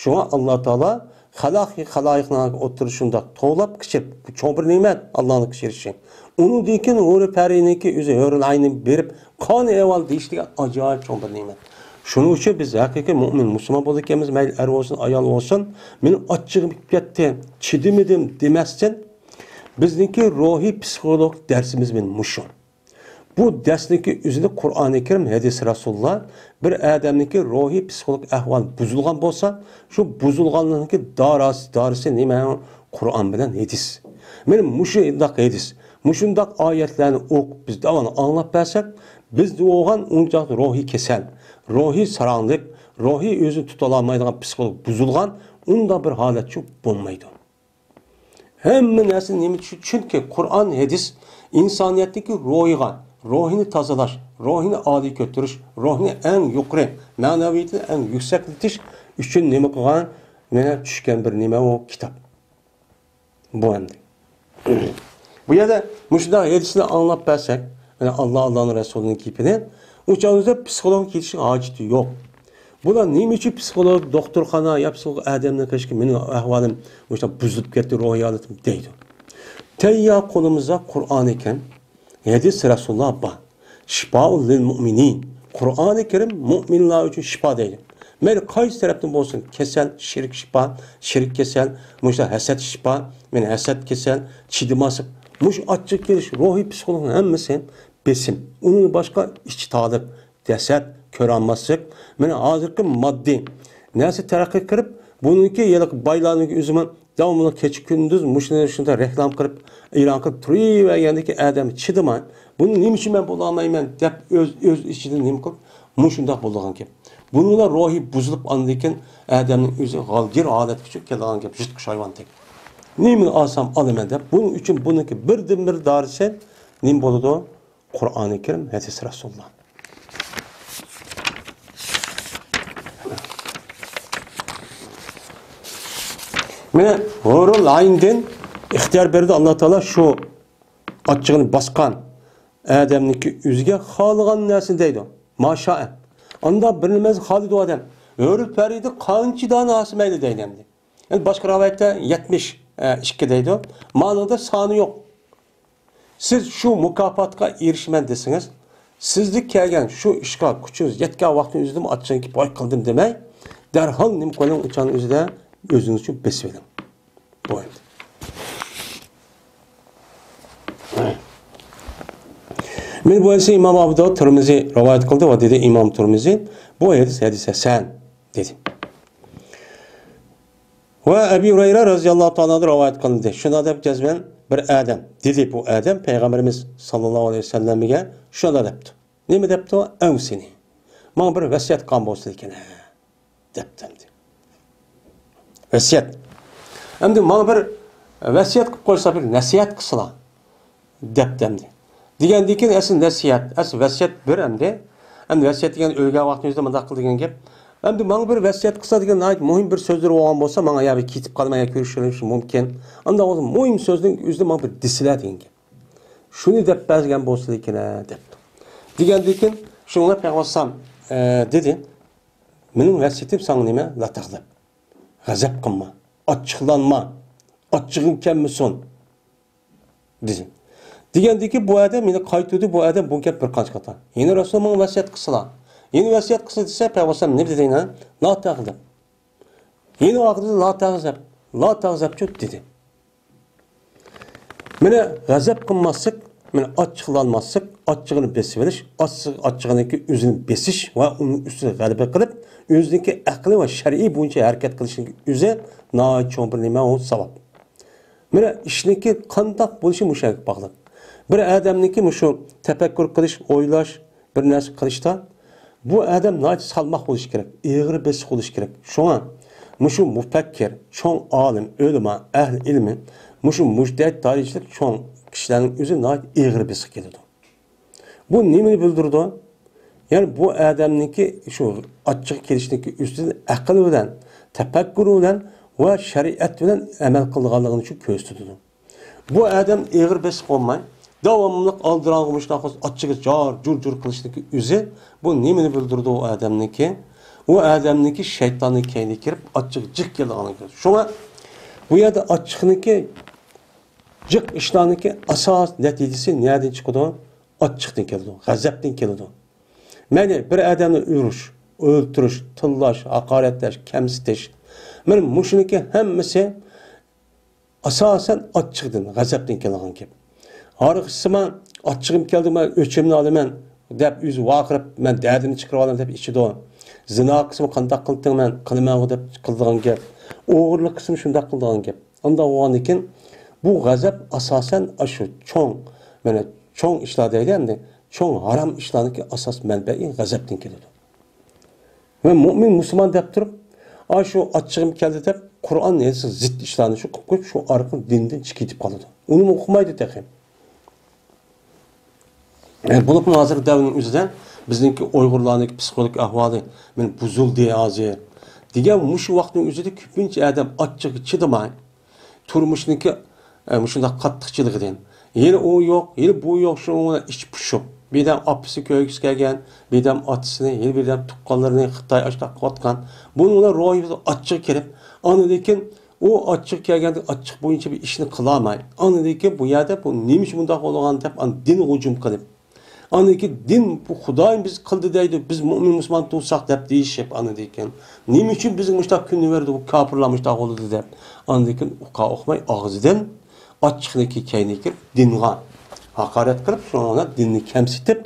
شۇڭا ئاللا تائالا خەلق-، خالايىقنىڭ ئوتتۇرىسىدا شۇنداق توۋلاپ كېچىرىپ، بۇ چوڭ بىر نېمەت، ئاللانىڭ كېچىرىشى. ئۇنىڭدىن كېيىن ھۆرى پەرىنىڭكى ئۆزى ھۆرۈل ئەيننى بېرىپ، قان ئەھۋال دېيىش دېگەن ئاجايىپ چوڭ بىر نېمەت. شۇنىڭ ئۈچۈن بىز ھەقىقىي مۆمىن مۇسۇلمان بولىدىكەنمىز، مەيلى ئەر بولسۇن، ئايال بولسۇن، مېنىڭ ئاچچىقىم كېلىپ كەتتى، چىدىمىدىم دېمەستىن، بىزنىڭكى روھىي پسىخولوگ دەرسىمىز مانا مۇشۇ. بۇ دەرسنىڭكى ئۆزىدە قۇرئانى كەرىم، ھەدىس رەسۇلۇللا بىر ئادەمنىڭكى روھىي پسىخولوگ ئەھۋالى بۇزۇلغان بولسا، شۇ بۇزۇلغانلىقنىڭكى داراسى، دارىسى نېمە؟ قۇرئان بىلەن ھەدىس. مانا مۇشۇنداق ھەدىس، مۇشۇنداق ئايەتلەرنى ئوقۇپ، بىز داۋاملىق ئاڭلاپ بەرسەك، بىزدە بولغان ئۇنچىلىك روھىي كېسەل، روھىي ساراڭلىق، روھىي ئۆزىنى تۇتالمايدىغان پسىخولوگ بۇزۇلغان ئۇنداق بىر ھالەتچۇ بولمايدۇ. ھەممە نەرسە نېمە ئۈچۈن؟ چۈنكى قۇرئان، ھەدىس ئىنسانىيەتتىكى روھىغا، روھىنى تازىلاش، روھىنى ئالىي كۆتۈرۈش، روھنى ئەڭ يۇقىرى، مەنىۋىيىتىنى ئەڭ يۈكسەكلىتىش ئۈچۈن نېمە قىلغان؟ مانا چۈشكەن بىر نېمە ئۇ؟ كىتاب. بۇ ئەمدى. بۇ يەردە مۇشۇنداق ھەدىسنى ئاڭلاپ بەرسەك، مانا ئاللا، ئاللانىڭ رەسۇلىنىڭ گېپىنى. ئۇ چاغدا پسىخولوگقا كېتىشنىڭ ھاجىتى يوق. بۇلار نېمە ئۈچۈن پسىخولوگ، دوختۇرخانا يا پسىخولوگ ئادەمنى قىلىشقا، مېنىڭ ئەھۋالىم مۇشۇنداق بۇزۇلۇپ كەتتى، روھىي ھالىتىم دەيدۇ. تەييار قولىمىزدا قۇرئانى كەرىم، ھەدىس رەسۇلۇللا بار. شىپائۇل لىل مۇئمىنىن. قۇرئانى كەرىم مۇئمىنلار ئۈچۈن شىپا دەيدۇ. مەيلى قايسى تەرەپتىن بولسۇن، كېسەل، شىرك شىپا، شىرك كېسەل، مۇشۇ ھەسەت شىپا، مېنى ھەسەت كېسەل، چىدىماسلىق، مۇشۇ ئاچچىق كېلىش، روھىي پسىخولوگنىڭ ھەممىسى بېسىم. ئۇنىڭ باشقا ئىچى تالىپ، دەسەت، كۆرالماسلىق. مانا ھازىرقى ماددىي نەرسە تەرەققىي قىلىپ، بۇنىڭكى ھېلىقى بايلارنىڭكى ئۆزىمۇ داۋاملىق كېچە كۈندۈز مۇشۇنى شۇنداق رېكلام قىلىپ، ئېلان قىلىپ تۇرۇۋەرگەندىكى ئادەم چىدىماي، بۇنى نېمە ئۈچۈن مەن بولالمايمەن دەپ ئۆز، ئۆز ئىچىدىن نېمە قىلىپ، مۇشۇنداق بولىدىغان گەپ. بۇنىڭ بىلەن روھى بۇزۇلۇپ، ئاندىن كېيىن ئادەمنىڭ ئۆزى غالجىر ھالەتكە چۈشۈپ كېلىدىغان گەپ، يىرتقۇچ ھايۋاندەك. نېمىنى ئالسام ئالىمەن دەپ، بۇنىڭ ئۈچۈن بۇنىڭكى بىردىنبىر دارىسى نېمە بولىدۇ؟ قۇرئانى كەرىم، ھەدىس رەسۇلۇللا. مانا ھۇرۇل ئەيندىن ئىختىيار بەردى ئاللا تائالا شۇ ئاچچىقىنى باسقان ئادەمنىڭكى ئۆزىگە خالىغان نەرسىنى دەيدۇ. ماشائە. ئاندا بىر نېمىنى خالىدۇ ئادەم. ھۇرۇل پەرىدە قانچە دانە ئالسا مەيلى دەيدۇ ئەمدى. يەنى باشقا رىۋايەتتە يەتمىش ئىككى دەيدۇ. مانىڭدا سانى يوق. سىز شۇ مۇكاپاتقا ئېرىشىمەن دېسىڭىز، سىزدە كەلگەن شۇ ئىشقا كۈچىڭىز يەتكەن ۋاقتىنىڭ ئۆزىدىمۇ ئاچچىقىنى كېلىپ ۋاي قىلدىم دېمەي، دەرھال نېمە قىلىڭ، ئۇچانىڭ ئۆزىدە ئۆزىڭىز ئۈچۈن بېسىۋېلىڭ. بۇ ئەمدى. مانا بۇ ھەدىسنى ئىمام ئەبۇ داۋۇد تىرمىزى رىۋايەت قىلدى ۋە دېدى ئىمام تىرمىزى، بۇ ھەدىس ھەدىس ھەسەن دېدى. ۋە ئەبى ھۇرەيرە رەزىياللاھۇ تائالا ئەنھۇ رىۋايەت قىلدى. شۇنداق دەپ جەزمەن بىر ئادەم دېدى، بۇ ئادەم پەيغەمبىرىمىز ساللاللاھۇ ئەلەيھى ۋەسەللەمگە شۇنداق دەپتۇ. نېمە دەپتۇ؟ ئەۋسىنى. ماڭا بىر ۋەسىيەت قىلغان بولسىلىكىن، دەپتۇ ئەمدى. ۋەسىيەت. ئەمدى ماڭا بىر ۋەسىيەت قىلىپ قويسا، بىر نەسىھەت قىلسىلا. دەپتۇ ئەمدى. دېگەندىن كېيىن ئەسلى نەسىھەت، ئەسلى ۋەسىيەت بىر ئەمدى. ئەمدى ۋەسىيەت دېگەن ئۆلگەن ۋاقتىمىزدا مۇنداق قىل دېگەن گەپ. ئەمدى ماڭا بىر ۋەسىيەت قىلسا دېگەن ناھايىتى مۇھىم بىر سۆزلىرى بولغان بولسا، ماڭا يا بىر كېتىپ قالىمەن يا كۆرۈشۈشۈم مۇمكىن. ئانداق بولسا مۇھىم سۆزنىڭ ئۆزىدە ماڭا بىر دېسىلە دېگەن گەپ. شۇنى دەپ بەرگەن بولسىلىكىنە دەپتۇ. دېگەندىن كېيىن شۇڭا پەيغەمبەر ئەلەيھىسسالام، ئە، دېدى، مېنىڭ ۋەسىيىتىم ساڭا نېمە؟ لا تەغزەب. غەزەپ قىلما، ئاچچىقلانما، ئاچچىقىڭ كەلمىسۇن. دېدى. دېگەندىكى بۇ ئادەم يەنە قايتۇردى، بۇ ئادەم بۇ گەپ بىر قانچە قېتىم. يەنە رەسۇل ماڭا ۋەسىيەت قىلسىلا. يەنە ۋەسىيەت قىلسا دېسە، پەيغەمبەر ئەلەيھىسسالام نېمە دېدى يەنە؟ لا تەغزەب. يەنە ئاخىرىدا لا تەغزەب، لا تەغزەبچۇ دېدى. مانا غەزەپ قىلماسلىق، مانا ئاچچىقلانماسلىق، ئاچچىقىنى بېسىۋېلىش، ئاچچىق-، ئاچچىقىنىڭكى ئۆزىنى بېسىش ۋە ئۇنىڭ ئۈستىگە غەلىبە قىلىپ، ئۆزىنىڭكى ئەقلى ۋە شەرئى بويىچە ھەرىكەت قىلىشنىڭ ئۆزى ناھايىتى چوڭ بىر نېمە، ئۇ ساۋاب. مانا ئىشنىڭكى قانداق بولۇشى مۇشۇ يەرگە باغلىق. بىر ئادەمنىڭكى مۇشۇ تەپەككۇر قىلىش، ئويلاش، بىر نەرسە قىلىشتا بۇ ئادەم ناھايىتى سالماق بولۇشى كېرەك، ئېغىر بېسىق بولۇشى كېرەك. شۇڭا مۇشۇ مۇپەككىر، چوڭ ئالىم، ئۆلىما، ئەھلى ئىلمى، مۇشۇ مۇجتەھىد دەرىجىلىك چوڭ كىشىلەرنىڭ ئۆزى ناھايىتى ئېغىر بېسىق كېلىدۇ. بۇ نېمىنى بىلدۈرىدۇ؟ يەنى بۇ ئادەمنىڭكى شۇ ئاچچىقى كېلىشنىڭكى ئۈستىدىن ئەقىل بىلەن، تەپەككۇر بىلەن ۋە شەرىئەت بىلەن ئەمەل قىلىدىغانلىقىنى شۇ كۆرسىتىدۇ. بۇ ئادەم ئېغىر بېسىق بولماي، داۋاملىق ئالدىراڭغۇ مۇشۇنداق ئاچچىقى جار جۇر جۇر قىلىشنىڭكى ئۆزى، بۇ نېمىنى بىلدۈرىدۇ ئۇ ئادەمنىڭكى؟ ئۇ ئادەمنىڭكى شەيتاننىڭ كەينىگە كىرىپ ئاچچىقى جىق كېلىدىغانلىقى. شۇڭا بۇ يەردە ئاچچىقنىڭكى جىق ئىشلارنىڭكى ئاساس نەتىجىسى نەدىن چىقىدۇ؟ ئاچچىقتىن كېلىدۇ، غەزەپتىن كېلىدۇ. مەيلى بىر ئادەمنى ئۇرۇش، ئۆلتۈرۈش، تىللاش، ھاقارەتلەش، كەمسىتىش. مانا مۇشۇنىڭكى ھەممىسى ئاساسەن ئاچچىقتىن، غەزەپتىن كېلىدىغان گەپ. ھارقىسىما ئاچچىقىم كەلدى، مەن ئۆچۈمنى ئالىمەن دەپ ئۆزى ۋارقىراپ، مەن دەردىمنى چىقىرىۋالىمەن دەپ ئىچىدۇ. زىنا قىلسىمۇ قانداق قىلدىڭ، مەن قىلىمەنغۇ دەپ قىلىدىغان گەپ. ئوغرىلىق قىلسىمۇ شۇنداق قىلىدىغان گەپ. ئانداق بولغاندىكىن بۇ غەزەپ ئاساسەن ئاشۇ چوڭ، مانا چوڭ ئىشلار دەيلى ئەمدى، چوڭ ھارام ئىشلارنىڭكى ئاساس مەنبەئى غەزەپتىن كېلىدۇ. ۋە مۇئمىن مۇسۇلمان دەپ تۇرۇپ، ئاشۇ ئاچچىقىم كەلدى دەپ قۇرئان ھەدىسكە زىت ئىشلارنى شۇ قىلىپ قويۇپ، شۇ ئارقىلىق دىندىن چىقىپ كېتىپ قالىدۇ. ئۇنىمۇ ئوقۇمايدۇ تېخى. ئە، بولۇپمۇ ھازىرقى دەۋرنىڭ ئۆزىدە بىزنىڭكى ئۇيغۇرلارنىڭكى پسىخولوگىك ئەھۋالى مانا بۇزۇلدى ھازىر دېگەن مۇشۇ ۋاقىتنىڭ ئۆزىدە كۆپىنچە ئادەم ئاچچىقىغا چىدىماي، تۇرمۇشنىڭكى، ئە، مۇشۇنداق قاتتىقچىلىقىدىن، ھېلى ئۇ يوق، ھېلى بۇ يوق، شۇنىڭ بىلەن ئىچى پۇشۇپ. بىردەم ئاپىسى كۆرگۈسى كەلگەن، بىردەم ئاتىسىنى، ھېلى بىردەم تۇغقانلىرىنى خىتاي ئاشۇنداق قىلىۋاتقان. بۇنىڭ بىلەن روھى ئاچچىقى كىرىپ، ئاندىن كېيىن ئۇ ئاچچىقى كەلگەندە ئاچچىق بويىچە بىر ئىشنى قىلالماي. ئاندىن كېيىن بۇ يەردە بۇ نېمە ئۈچۈن بۇنداق بولغان دەپ، ئاندىن دىنغا ھۇجۇم قىلىپ. ئاندىن كېيىن دىن، بۇ خۇدايىم بىز قىلدى دەيدۇ، بىز مۆمىن مۇسۇلمان تۇرساق دەپ دېيىشىپ، ئاندىن كېيىن نېمە ئۈچۈن بىزگە مۇشۇنداق كۈننى بەردى، بۇ كاپىرلار مۇشۇنداق بولدى دەپ. ئاندىن كېيىن ئۇقا ئۇقماي ئاغزىدىن ئاچچىقنىڭكى كەينىگە كىرىپ دىنغا ھاقارەت قىلىپ، شۇنىڭ بىلەن دىننى كەمسىتىپ،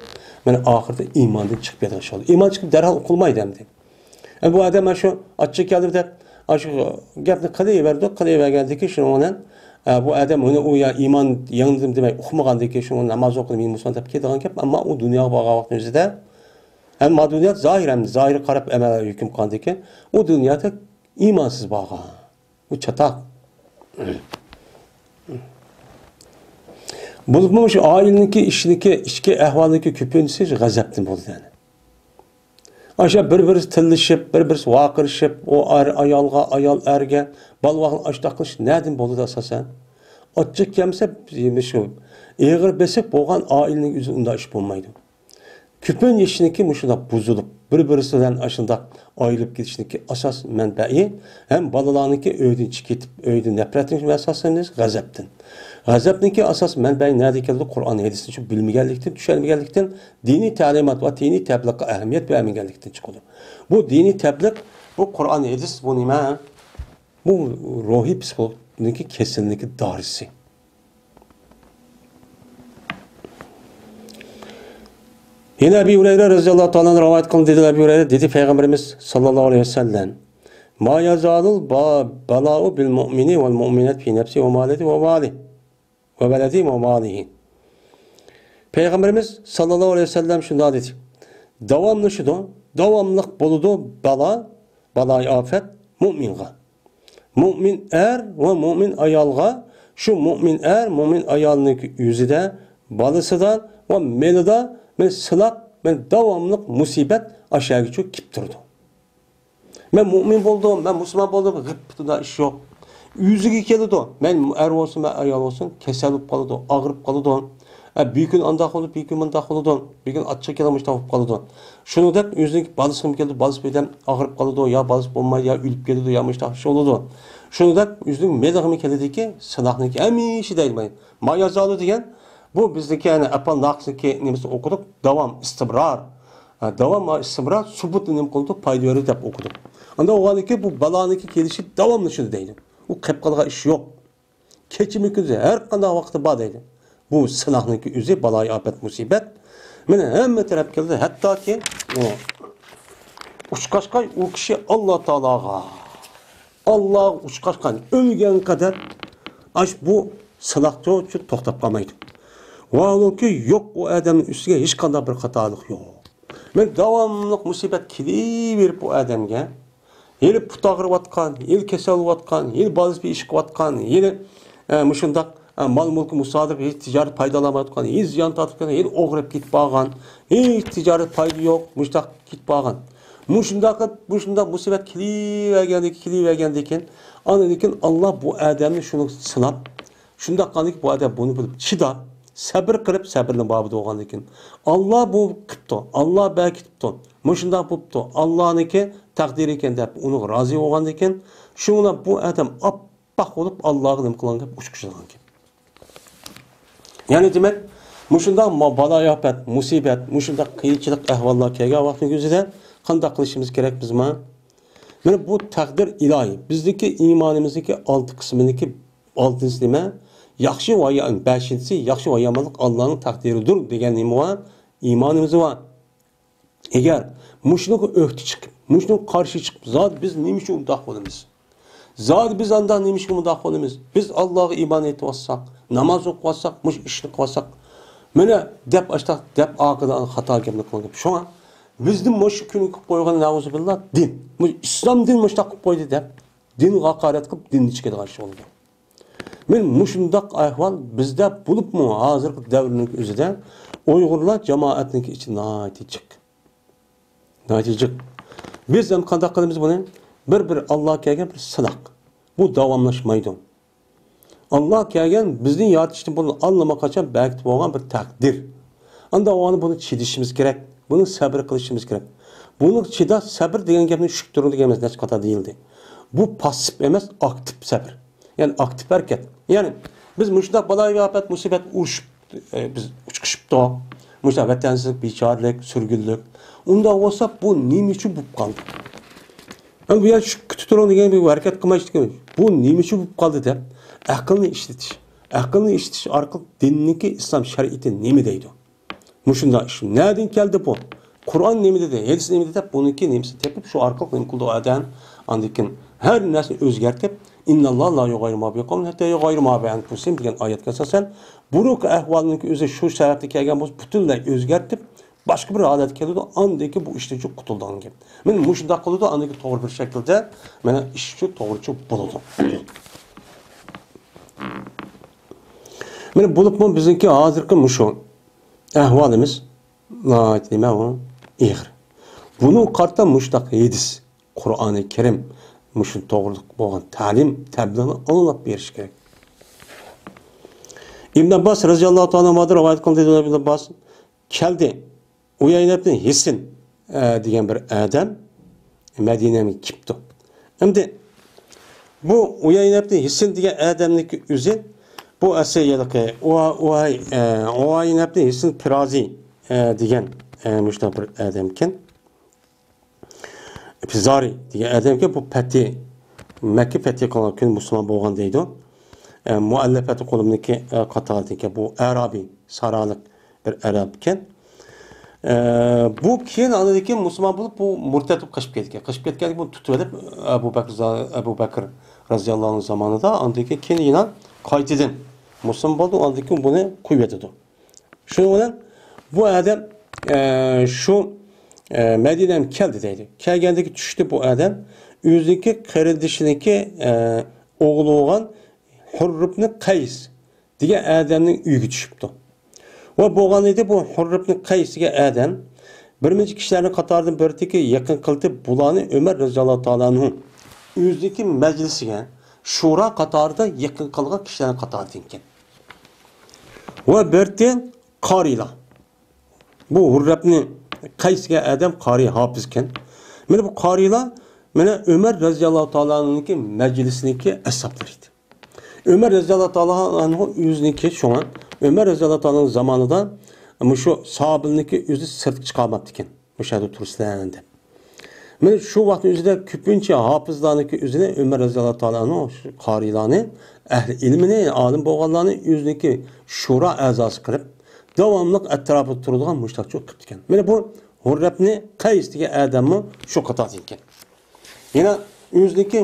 مانا ئاخىرىدا ئىماندىن چىقىپ كېتىدىغان ئىش بولدى. ئىمان چىقىپ دەرھال ئۇقۇلمايدۇ ئەمدى. ئە، بۇ ئادەم ئاشۇ ئاچچىق كەلدى دەپ، ئاشۇ گەپنى قىلىۋەردى، قىلىۋەرگەندىكىن شۇنىڭ بىلەن، ئە، بۇ ئادەم ئۇنى ئۇ يا ئىمان يەڭدىم دېمەي ئۇقمىغاندىكىن شۇنىڭ ناماز ئوقۇدى، مېنى مۇسۇلمان دەپ كېتىدىغان گەپ. ئەمما ئۇ دۇنياغا بارغان ۋاقتىنىڭ ئۆزىدە، ئەمما دۇنيا زاھىر، ئەمدى زاھىرغا قاراپ ئەمەل ھۆكۈم قىلغاندىكىن ئۇ دۇنيادا ئىمانسىز بارغان. ئۇ چاتاق. بولۇپمۇ شۇ ئائىلىنىڭكى ئىشىنىڭكى ئىچكى ئەھۋالىنىڭكى كۆپىنچىسى غەزەپتىن بولىدۇ يەنى. ئاشۇ بىر-بىرسى تىللىشىپ، بىر-بىرسى ۋارقىرىشىپ، ئۇ ئەر ئايالغا، ئايال ئەرگە، بالا-ۋاقىلارغا ئاشۇنداق قىلىش نەدىن بولىدۇ ئاساسەن؟ ئاچچىق كەلسە، شۇ ئېغىر بېسىپ بولغان ئائىلىنىڭ ئۆزى ئۇنداق ئىش بولمايدۇ. كۆپىنچە ئىشنىڭكى مۇشۇنداق بۇزۇلۇپ، بىر-بىرسى بىلەن ئاشۇنداق ئايرىلىپ كېتىشنىڭكى ئاساس مەنبەيى ھەم بالىلارنىڭكى ئۆيدىن چىقىپ كېتىپ، ئۆيدىن نەپرەتلىنىش مەسىلىسى غەزەپتىن. غەزەپنىڭكى ئاساس مەنبەيى نەدىن كېلىدۇ؟ قۇرئان ھەدىسنى شۇ بىلمىگەنلىكتىن، چۈشەنمىگەنلىكتىن، دىنىي تەلىمات ۋە دىنىي تەبلىغقا ئەھمىيەت بەرمىگەنلىكتىن چىقىدۇ. بۇ دىنىي تەبلىغ، بۇ قۇرئان ھەدىس، بۇ نېمە؟ بۇ روھىي پسىخولوگنىڭكى كېسىلىنىڭكى دارىسى. يەنە ئەبى ھۇرەيرە رەزىياللاھۇ تائالا ئەنھۇ رىۋايەت قىلىندى، دېدى ئەبى ھۇرەيرە، دېدى پەيغەمبىرىمىز ساللاللاھۇ ئەلەيھى ۋەسەللەم، ما يزال البلاء بالمؤمن والمؤمنة في نفسه وماله وماله وولده وماله. پەيغەمبىرىمىز ساللاللاھۇ ئەلەيھى ۋەسەللەم شۇنداق دېدى، داۋاملىشىدۇ، داۋاملىق بولىدۇ بالا، بالايىئاپەت مۇئمىنغا. مۇئمىن ئەر ۋە مۇئمىن ئايالغا، شۇ مۇئمىن ئەر، مۇئمىن ئايالنىڭ يۈزىدە، بالىسىدا ۋە مېلىدا مەن سىناق، مەن داۋاملىق مۇسىبەت ئاشەگىچۇ كېلىپ تۇرىدۇ. مەن مۇئمىن بولدۇم، مەن مۇسۇلمان بولدۇم، غىپپىتىدا ئىش يوق. ئۆزىگە كېلىدۇ. مەن ئەر بولسۇن، مەن ئايال بولسۇن، كېسەل بولۇپ قالىدۇ، ئاغرىپ قالىدۇ. ئە، بىر كۈن ئانداق بولىدۇ، بىر كۈن مۇنداق بولىدۇ، بىر كۈن ئاچچىقى كېلىدۇ، مۇشۇنداق بولۇپ قالىدۇ. شۇنىڭدەك ئۆزىنىڭ بالىسىغىمۇ كېلىدۇ، بالىسى بىردەم ئاغرىپ قالىدۇ، يا بالىسى بولمايدۇ، يا ئۆلۈپ كېتىدۇ، يا مۇشۇنداق ئىش بولىدۇ. شۇنىڭدەك ئۆزىنىڭ مېلىغىمۇ كېلىدىكى، سىناقنىڭكى ھەمىشە دەيدۇ. ما يزالۇ دېگەن، بۇ بىزنىڭكى، يەنى ئەپەل ناقىسنىڭكى نېمىسىنى ئوقۇدۇق، داۋام، ئىستىمرار. ھە، داۋام، ئىستىمرار، سۇبۇت نېمە قىلىدۇ، پايدا بېرىدۇ دەپ ئوقۇدۇق. ئاندا بولغاندىكىن بۇ بالانىڭكى كېلىشى داۋاملىشىدۇ دەيدۇ. ئۇ قېلىپ قالغان ئىش يوق. كېچىمۇ كۈندۈزى ھەر قانداق ۋاقىتتا بار دەيدۇ. بۇ سىناقنىڭكى ئۆزى بالايىئاپەت، مۇسىبەت. مانا ھەممە تەرەپكە كېلىدۇ. ھەتتاكى ئۇ ئۇچقاچقا ئۇ كىشى ئاللا تائالاغا، ئاللاغا ئۇچقاچقا ئۆلگەن قەدەر ئاش بۇ سىناقچۇ توختاپ قالمايدۇ. ۋاھالۇكى يوق ئۇ ئادەمنىڭ ئۈستىگە ھېچقانداق بىر خاتالىق يوق. مانا داۋاملىق مۇسىبەت كېلىۋېرىپ بۇ ئادەمگە، ھېلى پۇتى ئاغرىۋاتقان، ھېلى كېسەل بولۇۋاتقان، ھېلى بالىسى بىر ئىش قىلىۋاتقان، ھېلى، ئە، مۇشۇنداق، ئە، مال-مۈلكى مۇسادىر، ھېچ تىجارەت پايدا ئالالمايۋاتقان، ھېچ زىيان تارتىۋاتقان، ھېلى ئوغرىپ كېتىپ بارغان، ھېچ تىجارەت پايدا يوق، مۇشۇنداق كېتىپ بارغان. مۇشۇنداق، مۇشۇنداق مۇسىبەت كېلىۋەرگەندىكىن، كېلىۋەرگەندىكىن، ئاندىن كېيىن ئاللا بۇ ئادەمنى شۇنى سىناپ، شۇنداق قىلغاندىكىن بۇ ئادەم بۇنى بىلىپ چىداپ، سەبرى قىلىپ، سەبرىنى بابىدا بولغاندىكىن، ئاللا بۇ قىپتۇ، ئاللا بەركىتىپتۇ، مۇشۇنداق بوپتۇ، ئاللانىڭكى تەقدىرى ئىكەن دەپ ئۇنىڭغا رازى بولغاندىكىن، شۇڭا بۇ ئادەم ئاپئاق بولۇپ ئاللاغا نېمە قىلغان گەپ ئۇچقۇچىلىغان گەپ. يەنى دېمەك، مۇشۇنداق ما-، بالايىئاپەت، مۇسىبەت، مۇشۇنداق قىيىنچىلىق ئەھۋاللار كەلگەن ۋاقىتنىڭ ئۆزىدە قانداق قىلىشىمىز كېرەك بىزمۇ؟ مانا بۇ تەقدىر ئىلاھىي. بىزنىڭكى ئىمانىمىزنىڭكى ئالتە قىسمىنىڭكى ئالتىنچىسى نېمە؟ ياخشى ۋە يا-، بەشىنچىسى ياخشى ۋە يامانلىق ئاللانىڭ تەقدىرىدۇر دېگەن نېمە بار؟ ئىمانىمىز بار. ئەگەر مۇشۇنىڭغا ئۆكتە چىقىپ، مۇشۇنىڭغا قارشى چىقىپ، زادى بىز نېمە ئۈچۈن ئۇنداق بولىمىز؟ زادى بىز ئانداق نېمە ئۈچۈن بۇنداق قىلىمىز؟ بىز ئاللاغا ئىمان ئېيتىۋاتساق، ناماز ئوقۇۋاتساق، مۇشۇ ئىشنى قىلىۋاتساق، مانا دەپ ئاشتاق دەپ ئارقىدىن خاتا گەپنى قىلغان گەپ. شۇڭا بىزنى مۇشۇ كۈنگە قىلىپ قويغان نەئۇزۇبىللا دىن. مۇشۇ ئىسلام دىنى مۇشۇنداق قىلىپ قويدى دەپ، دىنغا ھاقارەت قىلىپ، دىننى چىقىدىغان ئىش بولدى. مانا مۇشۇنداق ئەھۋال بىزدە بولۇپمۇ ھازىرقى دەۋرنىڭ ئۆزىدە ئۇيغۇرلار جامائەتنىڭكى ئىچى ناھايىتى جىق. ناھايىتى جىق. بىز ئەمدى قانداق قىلىمىز بۇنى؟ بىر-بىر ئاللا كەلگەن بىر سىناق. بۇ داۋاملاشمايدۇ. ئاللا كەلگەن بىزنى يارىتىشتىن بۇرۇن ئاللىماقاچان بەركىتىپ بولغان بىر تەقدىر. ئاندا ئۇنى بۇنى چىدىشىمىز كېرەك. بۇنى سەبرى قىلىشىمىز كېرەك. بۇنى چىداش، سەبرى دېگەن گەپنى شۈكتۇرۇڭ دېگەن ئەمەس، نەچچە قېتىم دېيىلدى. بۇ پاسسىپ ئەمەس، ئاكتىپ سەبر. يەنى ئاكتىپ ھەرىكەت. يەنى بىز مۇشۇنداق بالايىئاپەت، مۇسىبەت، ئۇرۇشۇپ، ئە، بىز ئۇچقۇشۇپتۇق. مۇشۇنداق ۋەتەنسىزلىك، بىچارىلىك، سۈرگۈنلۈك. ئۇنداق بولسا بۇ نېمە ئۈچۈن بولۇپ قالدى؟ ئەمدى بۇ يەردە شۈكۈر تۇرۇڭ دېگەن بىر ھەرىكەت قىلمايدىكەن. بۇ نېمە ئۈچۈن بولۇپ قالدى دەپ ئەقىلنى ئىشلىتىش. ئەقىلنى ئىشلىتىش ئارقىلىق دىننىڭكى، ئىسلام شەرىئىتى نېمە دەيدۇ؟ مۇشۇنداق ئىش. نەدىن كەلدى بۇ؟ قۇرئان نېمە دېدى؟ ھەدىس نېمە دېدى دەپ بۇنىڭكى نېمىسىنى تېپىپ، شۇ ئارقىلىق نېمە قىلىدۇ ئادەم؟ ئاندىن كېيىن ھەر نەرسىنى ئۆزگەرتىپ، «ئىنناللاھە لا يۇغاييىرۇ ما بىقەۋمىن ھەتتا يۇغاييىرۇ ما بىئەنفۇسىھىم» دېگەن ئايەتكە ئاساسەن، بۇرۇنقى ئەھۋالنىڭكى ئۆزى شۇ سەۋەبتىن كەلگەن بولسا، پۈتۈنلەي ئۆزگەرتىپ، باشقا بىر ھالەتكە كېلىدۇ، ئاندىن كېيىن بۇ ئىشتىن چوق قۇتۇلىدىغان گەپ. مانا مۇشۇنداق قىلىدۇ، ئاندىن كېيىن توغرا بىر شەكىلدە، مانا، ئىش شۇ توغرىچۇ بولىدۇ. مانا بولۇپمۇ بىزنىڭكى ھازىرقى مۇشۇ ئەھۋالىمىز ناھايىتى نېمە ئۇ؟ ئېغىر. بۇنىڭغا قارىتا مۇشۇنداق ھەدىس، قۇرئانى كەرىم، مۇشۇ توغرىلىق بولغان تەلىم، تەبلىغنى ئاڭلاپ بېرىش كېرەك. ئىبن ئابباس رەزىياللاھۇ تائالا ئەنھۇدىن رىۋايەت قىلدى، ئىبن ئابباس كەلدى. ئۇيەينە ئىبن ھىسن، ئە، دېگەن بىر ئادەم مەدىنەگە كېلىپتۇ. ئەمدى بۇ ئۇيەينە ئىبن ھىسن دېگەن ئادەمنىڭكى ئۆزى بۇ ئەسلى ھېلىقى ئۇ-، ئۇ-، ئە، ئۇيەينە ئىبن ھىسن پىرازى، ئە، دېگەن، ئە، مۇشۇنداق بىر ئادەمكەن. پىزارى دېگەن ئادەمكەن، بۇ پەتھى، مەككە پەتھى قىلغان كۈنى مۇسۇلمان بولغان دەيدۇ. ئە، مۇئەللەپەتۇ قۇلۇبنىڭكى، ئە، قاتارىدىكەن. بۇ ئەرابىي، سارالىق بىر ئەرەبكەن. ئە، بۇ كېيىن ئاندىن كېيىن مۇسۇلمان بولۇپ، بۇ مۇرتەد بولۇپ قېچىپ كەتكەن. قېچىپ كەتكەندىن كېيىن بۇنى تۇتۇۋېلىپ، ئەبۇ بەكىر زا-، ئەبۇ بەكىر رەزىياللاھۇ ئەنھۇ زامانىدا، ئاندىن كېيىن، كېيىن يەنە قايتىدىن مۇسۇلمان بولدى، ئاندىن كېيىن بۇنى قويۇۋېتىدۇ. شۇنىڭ بىلەن بۇ ئادەم، ئە، شۇ، ئە، مەدىنەگە كەلدى دەيدۇ. كەلگەندىكى چۈشتە بۇ ئادەم ئۆزىنىڭكى قېرىندىشىنىڭكى، ئە، ئوغلى بولغان ھۇرر ئىبنى قەيس دېگەن ئادەمنىڭ ئۆيىگە چۈشۈپتۇ. ۋە بولغان ئىدى، بۇ ھۇرر ئىبنى قەيس دېگەن ئادەم بىر نەچچە كىشىلەرنىڭ قاتارىدىن بىرىدىكى يېقىن قىلىپ، بۇلارنى ئۆمەر رەزىياللاھۇ تائالا ئەنھۇ ئۆزىنىڭكى مەجلىسىگە، شورا قاتارىدا يېقىن قىلغان كىشىلەرنىڭ قاتارىدىكەن. ۋە بىرتى قارىيلار. بۇ ھۇرر ئىبنى قەيس دېگەن ئادەم قارىي، ھاپىزكەن. مانا بۇ قارىيلار مانا ئۆمەر رەزىياللاھۇ تائالا ئەنھۇنىڭكى مەجلىسىنىڭكى ئەسھابلىرى ئىدى. ئۆمەر رەزىياللاھۇ تائالا ئەنھۇ ئۆزىنىڭكى، شۇڭا ئۆمەر رەزىياللاھۇ تائالا ئەنھۇ زامانىدا مۇشۇ ساھابىلىرىنىڭكى ئۆزى سىرتقا چىقارماپتىكەن. مۇشۇ يەردە تۇرسىلەن دەپ. مانا شۇ ۋاقىتنىڭ ئۆزىدە كۆپىنچە ھاپىزلارنىڭكى ئۆزىنى ئۆمەر رەزىياللاھۇ تائالا ئەنھۇ شۇ قارىيلارنى، ئەھلى ئىلمىنى، ئالىم بولغانلارنى ئۆزىنىڭكى شورا ئەزاسى قىلىپ، داۋاملىق ئەتراپىدا تۇرىدىغان مۇشۇنداق قىپتىكەن. مانا بۇ ھۇرر ئىبنى قەيس دېگەن ئادەممۇ شۇ قاتاردىكەن. يەنە ئۆزىنىڭكى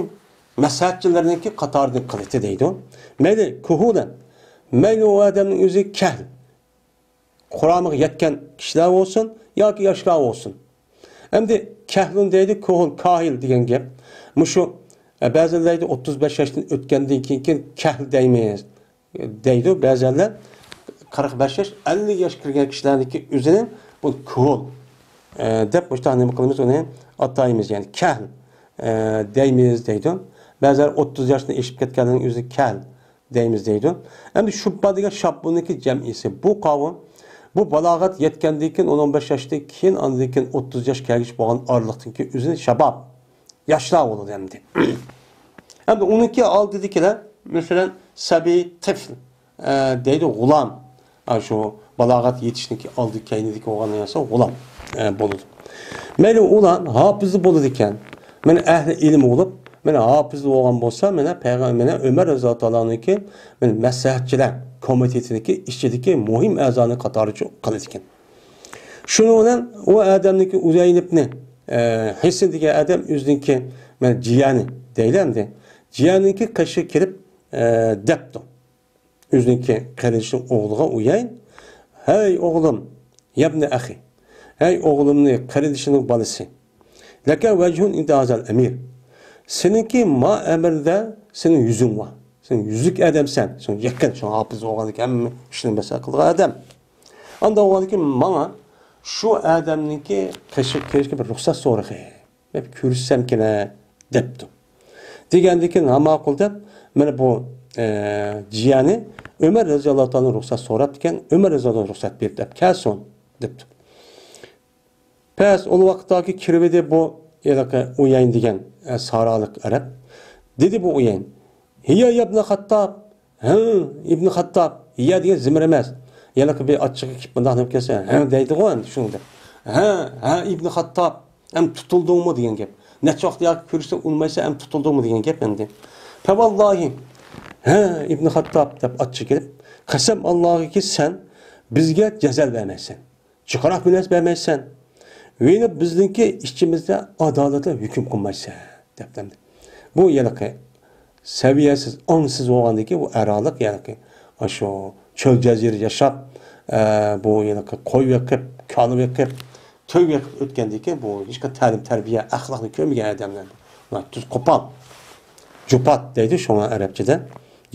مەسلىھەتچىلىرىنىڭكى قاتارىدىن قىلىتى دەيدۇ. مەيلى كۇھۇلەن، مەيلى ئۇ ئادەمنىڭ ئۆزى كەھل، قۇرامىغا يەتكەن كىشىلەر بولسۇن ياكى ياشلار بولسۇن. ئەمدى كەھلۇن دەيدۇ، كوھۇل، كاھىل دېگەن گەپ. مۇشۇ، ئە، بەزىلەر دەيدۇ، ئوتتۇز بەش ياشتىن ئۆتكەندىن كېيىن، كېيىن كەھل دەيمىز، دەيدۇ. بەزىلەر قىرىق بەش ياش، ئەللىك ياش كىرگەن كىشىلەرنىڭكى ئۆزىنى بۇ كوھۇل، ئە، دەپ مۇشۇنداق نېمە قىلىمىز، ئۇنى ئاتايمىز، يەنى كەھل، ئە، دەيمىز دەيدۇ. بەزىلەر ئوتتۇز ياشتىن ئېشىپ كەتكەنلەرنىڭ ئۆزىنى كەھل دەيمىز دەيدۇ. ئەمدى شۇببا دېگەن شاببۇنىڭكى جەمئىيسى. بۇ قاۋۇم، بۇ بالاغەت يەتكەندىن كېيىن، ئون، ئون بەش ياشتىن كېيىن، ئاندىن كېيىن ئوتتۇز ياش كەلگۈچە بولغان ئارىلىقتىكى ئۆزىنى شاباب، ياشلار بولىدۇ ئەمدى. ئەمدى ئۇنىڭكى ئالدىدىكىلەر، مەسىلەن، سەبىي، تىفل، ئە، دەيدۇ، غۇلام. ئا، شۇ بالاغەت يېتىشنىڭكى ئالدى كەينىدىكى بولغان نەرسە غۇلام، ئە، بولىدۇ. مەيلى ئۇلار ھاپىز بولىدىكەن. مانا ئەھلى ئىلىم بولۇپ، مانا ھاپىز بولغان بولسا، مانا پەيغەم-، مانا ئۆمەر رەزىياللاھۇ تائالا ئەنھۇنىڭكى، مانا مەسلىھەتچىلەر كومىتېتىنىڭكى ئىچىدىكى مۇھىم ئەزانىڭ قاتارىدا قىلىدىكەن. شۇنىڭ بىلەن ئۇ ئادەمنىڭكى ئۇيەينە ئىبنى، ئە، ھىسن دېگەن ئادەم ئۆزىنىڭكى، مانا جىيەنى دەيلى ئەمدى. جىيەننىڭكى قېشىغا كىرىپ، ئە، دەپتۇ. ئۆزىنىڭكى قېرىندىشىنىڭ ئوغلىغا ئۇيەين، «ھەي ئوغلۇم، يەبنە ئەخى، ھەي ئوغلۇمنى قېرىندىشىنىڭ بالىسى، لەكە ۋەجھۇن ئىندە ھازال ئەمىر، سېنىڭكى ما ئەمىردە سېنىڭ يۈزۈڭ بار، سەن يۈزلۈك ئادەمسەن، سەن يېقىن، سەن ھاپىز بولغاندىكىن ھەممە ئىشنى مەسلىھەت قىلىدىغان ئادەم. ئاندا بولغاندىكىن ماڭا شۇ ئادەمنىڭكى قېشىغا كىرىشكە بىر رۇخسەت سورىغىن.» دەپ كۆرۈشسەمكىنە دەپتۇ. دېگەندىكىن، ھە، ماقۇل دەپ، مانا بۇ ئە، جىيەنى ئۆمەر رەزىياللاھۇ تائالا رۇخسەت سوراپتىكەن، ئۆمەر رەزىياللاھۇ رۇخسەت بېرىپتۇ، ئەپ كەلسۇن دەپتۇ. پەس ئۇ ۋاقىتتاكى كىرىۋىدى بۇ ھېلىقى ئۇيەين دېگەن، ئە، سارالىق ئەرەب. دېدى بۇ ئۇيەين، ھىيە يابنە خاتتاب، ھە، ئىبنى خاتتاب، ھىيە دېگەن زىمىر ئەمەس. ھېلىقى بىر ئاچچىقى كېلىپ مۇنداق دەپ كەلسە، ھە دەيدىغۇ ئەمدى شۇنى دەپ. ھە، ھە، ئىبنى خاتتاب، ئەم تۇتۇلدۇڭمۇ دېگەن گەپ. نەچچە ۋاقىت ياكى كۆرۈشسە ئۇنىمايسەن، ئەم تۇتۇلدۇڭمۇ دېگەن گەپ ئەمدى. فەۋاللاھى، ھە، ئىبنى خاتتاب دەپ ئاچچىقى كېلىپ، قەسەم ئاللاھقى سەن بىزگە جەزا بەرمەيسەن. جىقراق بىلەس بەرمەيسەن. ۋېلى بىزنىڭكى ئىچىمىزدە ئادالەتلىك ھۆكۈم قىلمايسەن، دەپتىمدى. بۇ ھېلىقى سەۋىيەسىز، ئاڭسىز بولغاندىكى بۇ ئەرالىق ھېلىقى ئاشۇ چۆل جەزىرە ياشاپ، ئە، بۇ ھېلىقى قوي بېقىپ، كالا بېقىپ، تۆگە بېقىپ ئۆتكەندىكى بۇ ھېچقانداق تەلىم تەربىيە، ئەخلاقنى كۆرمىگەن ئادەملەر. بۇلار تۈز قوپال. جۇپات دەيدۇ شۇڭا ئەرەبچىدە.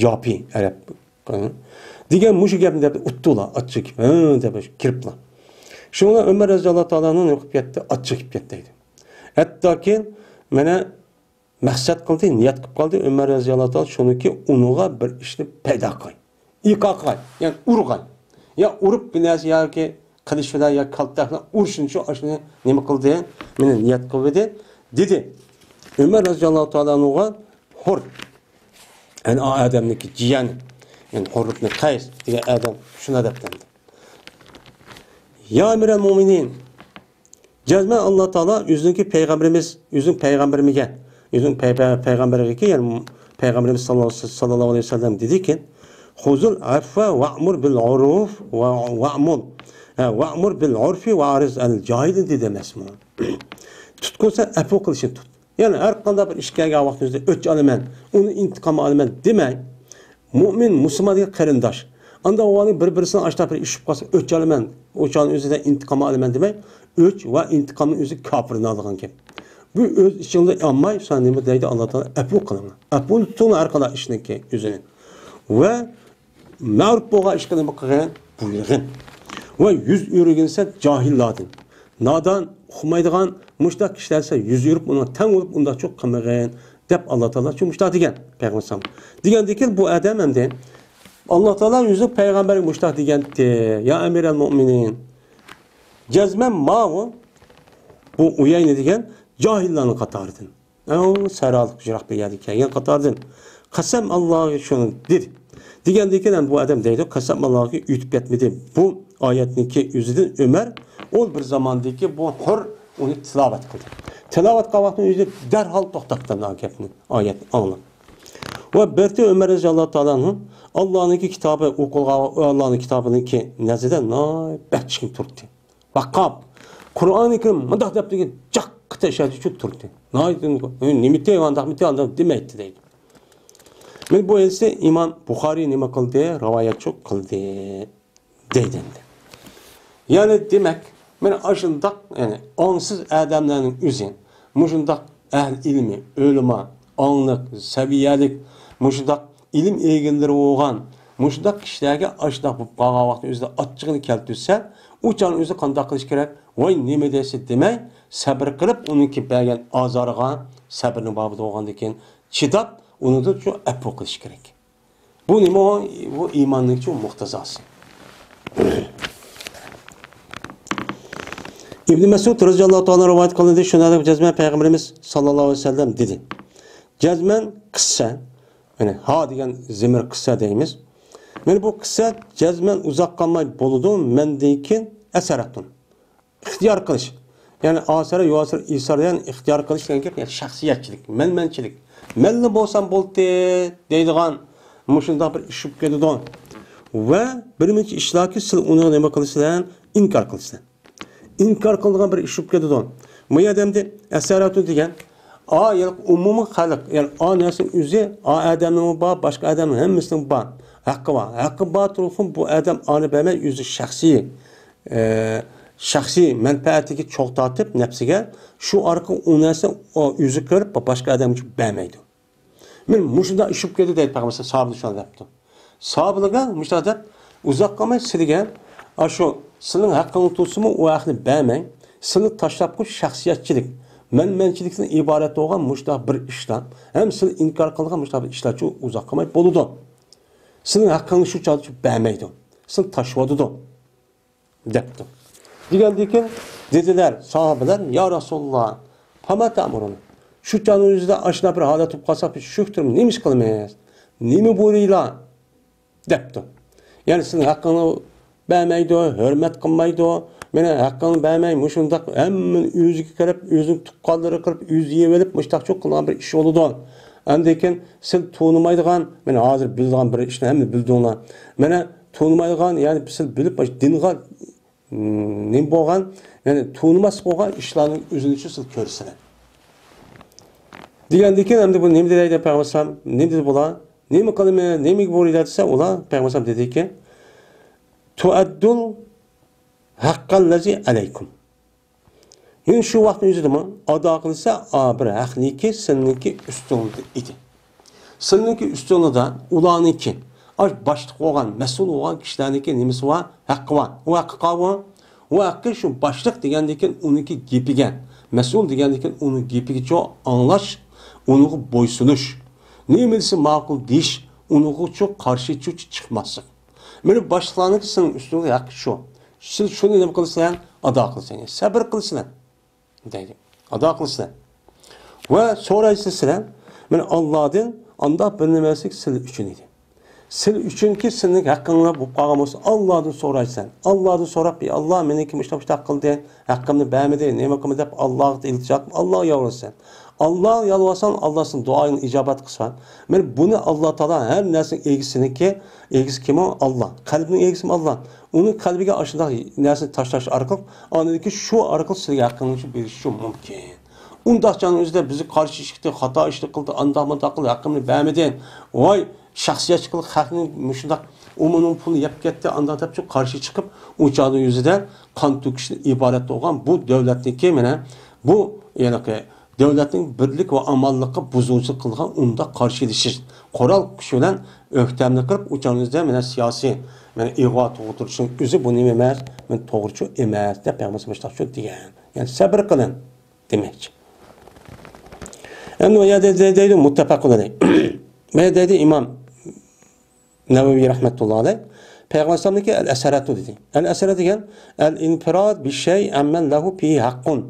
جاپى ئەرەب دېگەن مۇشۇ گەپنى دەپ ئۇتتۇلا، ئاچچىقى كېلىپ، ھە دەپ كىرىپلا. شۇڭا ئۆمەر رەزىياللاھۇ تائالا ئەنھۇ نېمە قىلىپ كەتتى؟ ئاچچىقى كېلىپ كەتتى دەيدۇ. ھەتتاكى مانا مەقسەت قىلدى، نىيەت قىلىپ قالدى ئۆمەر رەزىياللاھۇ تائالا شۇنىڭكى ئۇنىڭغا بىر ئىشنى پەيدا قىلاي. ئىقا قىلاي، يەنى ئۇرغاي. يا ئۇرۇپ بىر نەرسە ياكى قىلىچ بىلەن يا كالتەك بىلەن ئۇرۇشنى شۇ ئاشۇنى نېمە قىلدى؟ مېنى نىيەت قىلىۋىدى، دېدى. ئۆمەر رەزىياللاھۇ تائالا ئەنھۇغا ھۇر. يەنى ئا ئادەمنىڭكى جىيەنى، يەنى ھۇر ئىبنى قەيس دېگەن ئادەم شۇنداق دەپتىمدى. يا ئەمىرەل مۇئمىنىن، جەزمەن ئاللا تائالا ئۆزىنىڭكى پەيغەمبىرىمىز، ئۆزىنىڭ پەيغەمبىرىمىگە، ئۆزىنىڭ پەيغە-، پەيغەمبىرىگە، يەنى پەيغەمبىرىمىز ساللاللاھۇ، ساللاللاھۇ ئەلەيھى ۋەسەللەم دېدىكى، خۇزۇل ئەفۋە ۋەئمۇر بىل ئۇرۇف ۋە، ۋەئمۇر. ھە، ۋەئمۇر بىل ئۇرفى ۋە ئەرىز ئەنىل جاھىلىن دېدى ئەمەسمۇ؟ تۇتقۇن سەن ئەپۇ قىلىشنى تۇت. يەنى ھەر قانداق بىر ئىش كەلگەن ۋاقتىڭىزدا ئۆچ ئالىمەن، ئۇنى ئىنتىقام ئالىمەن دېمەي، مۇئمىن، مۇسۇلمان دېگەن قېرىنداش. ئانداق ئۇلارنى بىر-بىرسىنىڭ ئاشۇنداق بىر ئىش بولۇپ قالسا، ئۆچ ئالىمەن، ئوچاقنىڭ ئۆزىدە ئىنتىقام ئالىمەن دېمەي، ئۆچ ۋە ئىنتىقامنىڭ ئۆزى كاپىرنى ئالىدىغان گەپ. بۇ ئۆز ئىچىڭدا ئالماي، ساڭا نېمە دەيدۇ ئاللا تائالا؟ ئەپۇ قىلىڭلار. ئەپۇنى تۇتۇڭلار ھەر قانداق ئىشنىڭكى ئۆزىنى. ۋە مەرۇپ بولغان ئىشقا نېمە قىلغىن؟ بۇيرۇغىن. ۋە يۈز ئۆرۈگىن سەن جاھىللاردىن. نادان، ئۇقمايدىغان مۇشۇنداق كىشىلەر سەن يۈز ئۆرۈپ ئۇنىڭغا تەڭ بولۇپ ئۇنداق چوق قىلمىغىن، دەپ ئاللا تائالا شۇ مۇشۇنداق دېگەن پەيغەمبەر ئەلەيھىسسالام. دېگەندىكىن بۇ ئادەم ئەمدى ئاللا تائالا ئۆزى پەيغەمبەرگە مۇشۇنداق دېگەنتى، يا ئەمىرەل مۇئمىنىن. جەزمەن ماۋۇ، بۇ ئۇيەينە دېگەن جاھىللارنىڭ قاتارىدىن. ئەڭ سەرالىق يىراق بىر يەردىن كەلگەن قاتاردىن. قەسەم ئاللاھى شۇنى دېدى. دېگەندىن كېيىن بۇ ئادەم دەيدۇ، قەسەم ئاللاھى ئۆتۈپ كەتمىدى. بۇ ئايەتنىڭكى ئۆزىدىن ئۆمەر، ئۇ بىر زاماندىكى بۇ ھۇر ئۇنى تىلاۋەت قىلدى. تىلاۋەت قىلغان ۋاقتىنىڭ ئۆزىدە دەرھال توختاپتۇ ئايەتنى، ئايەتنى ئاڭلاپ. ۋە بىرتى ئۆمەر رەزىياللاھۇ تائالا ئەنھۇ ئاللانىڭكى كىتابى ئوقۇلغان، ئاللانىڭ كىتابىنىڭكى نەزىرىدە ناھايىتى بەك چىڭ تۇردى. ۋەققاپ. قۇرئانى كەرىم مۇنداق دەپ دېگەن جاققا تەشەددى چۈشۈپ تۇردى. ناھايىتى نېمىتى، ئانداقمىتى، ئانداق دېمەيتتى دەيدۇ. مانا بۇ ھەدىسنى ئىمام بۇخارىي نېمە قىلدى؟ رىۋايەتچى قىلدى دەيدۇ ئەمدى. يەنى دېمەك، مانا ئاشۇنداق، يەنى ئاڭسىز ئادەملەرنىڭ ئۆزى مۇشۇنداق ئەھلى ئىلمى، ئۆلىما، ئاڭلىق، سەۋىيەلىك، مۇشۇنداق ئىلىم ئىگىلىرى بولغان مۇشۇنداق كىشىلەرگە ئاشۇنداق بولۇپ قالغان ۋاقىتتا ئۆزىدە ئاچچىقىنى كەلتۈرسە، ئۇ چاغدا ئۆزى قانداق قىلىش كېرەك؟ ۋاي نېمە دەيسە دېمەي، سەبرى قىلىپ ئۇنىڭكى بەرگەن ئازارىغا سەبرىنىڭ بابىدا بولغاندىن كېيىن چىداپ، ئۇنىڭدىن شۇ ئەپۇ قىلىش كېرەك. بۇ نېمە؟ بۇ ئىماننىڭ شۇ مۇقتىزاسى. ئىبن مەسئۇد رەزىياللاھۇ تائالا رىۋايەت قىلىندى، شۇنى جەزمەن پەيغەمبىرىمىز ساللاللاھۇ ئەلەيھى ۋەسەللەم دېدى. جەزمەن قىسسە، يەنى ھا دېگەن زىمىر قىسسە دەيمىز. مانا بۇ قىسسە جەزمەن ئۇزاق قالماي بولىدۇ، مەندىن كېيىن ئەسەرەتۇن. ئىختىيار قىلىش. يەنى ئاسەرە، يۇئاسىر، ئىسار دېگەن ئىختىيار قىلىش دېگەن گەپ، يەنى شەخسىيەتچىلىك، مەنمەنچىلىك. مەنلا بولسام بولدى دەيدىغان مۇشۇنداق بىر ئىش بولۇپ كېتىدۇ. ۋە بىر نەچچە ئىشلاركى سىز ئۇنى نېمە قىلىسىلەر؟ ئىنكار قىلىسىلەر. ئىنكار قىلىدىغان بىر ئىش بولۇپ كېتىدۇ. بۇ يەردە ئەمدى ئەسەرەتۇ دېگەن، ئا، يەنى ئومۇمىي خەلق، يەنى ئا نەرسىنىڭ ئۆزى، ئا ئادەمنىڭمۇ بار، باشقا ئادەمنىڭ ھەممىسىنىڭ بار. ھەققى بار. ھەققى بار تۇرۇپمۇ بۇ ئادەم ئانى بەرمەي ئۆزى شەخسىي، ئە، شەخسىي مەنپەئەتىگە چوغ تارتىپ نەپسىگە، شۇ ئارقىلىق ئۇ نەرسە ئۆزى كۆرۈپ باشقا ئادەمگە بەرمەيدۇ. مانا مۇشۇنداق ئىش بولۇپ كەتتى دەيدۇ پەيغەمبەر، ساھابىلەر شۇنداق دەپتۇ. ساھابىلەرگە مۇشۇنداق دەپ، ئۇزاق قالماي سىلىگە ئاشۇ سىلىنىڭ ھەققىڭىز تۇرسىمۇ ئۇ ھەقنى بەرمەي، سىلى تاشلاپ قويۇش شەخسىيەتچىلىك، مەنمەنچىلىكتىن ئىبارەت بولغان مۇشۇنداق بىر ئىشلار، ھەم سىلى ئىنكار قىلىدىغان مۇشۇنداق بىر ئىشلارچۇ ئۇزاق قالماي بولىدۇ. سېنىڭ ھەققىڭنى شۇ چاغدا بەرمەيدۇ. سېنى تاشلىۋاتىدۇ، دەپتۇ. دېگەندىكىن دېدىلەر ساھابىلەر، يا رەسۇلاللا، فەما تەئمۇرۇنا؟ شۇ چاغنىڭ ئۆزىدە ئاشۇنداق بىر ھالەت بولۇپ قالسا، بىز شۇ تۈرمە نېمە ئىش قىلىمىز؟ نېمە بۇيرۇيلا؟ دەپتۇ. يەنى سېنىڭ ھەققىڭنى بەرمەيدۇ، ھۆرمەت قىلمايدۇ. مېنىڭ ھەققىڭنى بەرمەي، مۇشۇنداق ھەممىنى ئۆزىگە قىلىپ، ئۆزىنىڭ تۇغقانلىرىغا قىلىپ، ئۆزى يەۋېلىپ، مۇشۇنداقچۇ قىلغان بىر ئىش بولىدۇ. ئاندىن كېيىن سىل تونۇمايدىغان، مەن ھازىر بىلىدىغان بىر ئىشنى ھەممە بىلدىڭلار. مانا تونۇمايدىغان، يەنى سىل بىلىپ، دىنغا، م، نېمە بولغان، يەنى تونۇماس بولغان ئىشلارنى ئۆزىنىڭچە سىل كۆرىسىلەر. دېگەندىن كېيىن ئەمدى بۇ نېمە دەيدۇ پەيغەمبەر ئەلەيھىسسالام؟ نېمە دېدى بۇلار؟ نېمە قىلىمىز، نېمىگە بۇيرۇيدۇ دېسە، ئۇلار پەيغەمبەر ئەلەيھىسسالام دېدىكى، تۇئەددۇل ھەققەللەزى ئەلەيكۇم. يەنى شۇ ۋاقىتنىڭ ئۆزىدىمۇ ئادا قىلسا، ئا، بىر ھەقنىكى سىلنىڭكى ئۈستۈڭدە ئىدى. سىلنىڭكى ئۈستۈڭدە ئۇلارنىڭكى، ئاش باشلىق بولغان، مەسئۇل بولغان كىشىلەرنىڭكى نېمىسى بار؟ ھەققى بار. ئۇ ھەققى قاۋۇ. ئۇ ھەققى شۇ باشلىق دېگەندىكىن ئۇنىڭكى گېپىگە، مەسئۇل دېگەندىكىن ئۇنىڭ گېپىگىچۇ ئاڭلاش، ئۇنىڭغا بويسۇنۇش. نېمە دېسە ماقۇل دېيىش، ئۇنىڭغىچۇ قارشىچۇ چىقماسلىق. مېنىڭ باشلىقلارنىڭكى سېنىڭ ئۈستۈڭدە ھەققى شۇ. سىز شۇنى نېمە قىلىسىلەر؟ ئادا قىلىسىلەر. سەبىر قىلىسىلەر. دەيدۇ. ئادا قىلىسىلەر. ۋە سورايسىلەر سىلەر، مانا ئاللادىن ئانداق بىر نېمە ئەمەسلىك سىلەر ئۈچۈن ئىدى. سىلەر ئۈچۈنكى سېنىڭ ھەققىڭلار بولۇپ قالغان بولسا، ئاللادىن سورايسەن. ئاللادىن سوراپ، ئى ئاللا، مېنىڭكى مۇشۇنداق مۇشۇنداق قىلدى، ھەققىمنى بەرمىدى، نېمە قىلما دەپ ئاللاغا ئىلتىجا قىلىپ، ئاللاغا يالۋۇرىسەن. ئاللاغا يالۋۇرساڭ، ئاللا سېنىڭ دۇئايىڭنى ئىجابەت قىلسا. مانا بۇنى ئاللا تائالا ھەر نەرسىنىڭ ئىگىسىنىڭكى، ئىگىسى كىم ئۇ؟ ئاللا. قەلبنىڭ ئىگىسىمۇ ئاللا. ئۇنىڭ قەلبىگە ئاشۇنداق نەرسىنى تاشلاش ئارقىلىق، ئاندىن كېيىن شۇ ئارقىلىق سىلەرگە ھەققىڭىزنى بېرىشى مۇمكىن. ئۇنداق چاغنىڭ ئۆزىدە بىزگە قارشى چىقتى، خاتا ئىشنى قىلدى، ئانداق مۇنداق قىلدى، ھەققىمنى بەرمىدى. ۋاي، شەخسىيەتچى قىلىپ خەقنى مۇشۇنداق ئۇمۇنىڭ پۇلىنى يەپ كەتتى، ئانداق دەپ شۇ قارشى چىقىپ، ئۇ چاغنىڭ ئۆزىدە قان تۆكۈشتىن ئىبارەت بولغان بۇ دۆلەتنىڭكى مانا بۇ ھېلىقى دۆلەتنىڭ بىرلىك ۋە ئامانلىققا بۇزغۇنچىلىق قىلىدىغان ئۇنداق قارشى ئېلىشىش، قورال كۈچ بىلەن ئۆكتەمنى قىلىپ، ئۇ چاغنىڭ ئۆزىدە مانا سىياسىي، مانا ئىغۋا تۇغدۇرۇشنىڭ ئۆزى بۇ نېمە ئەمەس، مانا توغرىچۇ ئەمەس دەپ پەيغەمبەر مۇشۇنداقچۇ دېگەن. يەنى سەبىر قىلىڭ دېمەكچى. ئەمدى ئۇ يەردە دەي-، دەيدۇ، مۇتتەپەقۇن ئەلەيھ. مانا دەيدۇ ئىمام نەۋەۋى رەھمەتۇللا ئەلەيھ، پەيغەمبەر ئەلەيھىسسالامنىڭكى ئەل ئەسەرەتۇ دېدى. ئەل ئەسەرەت دېگەن ئەل ئىنفىراد بىشەي ئەممەن لەھۇ فىھى ھەققۇن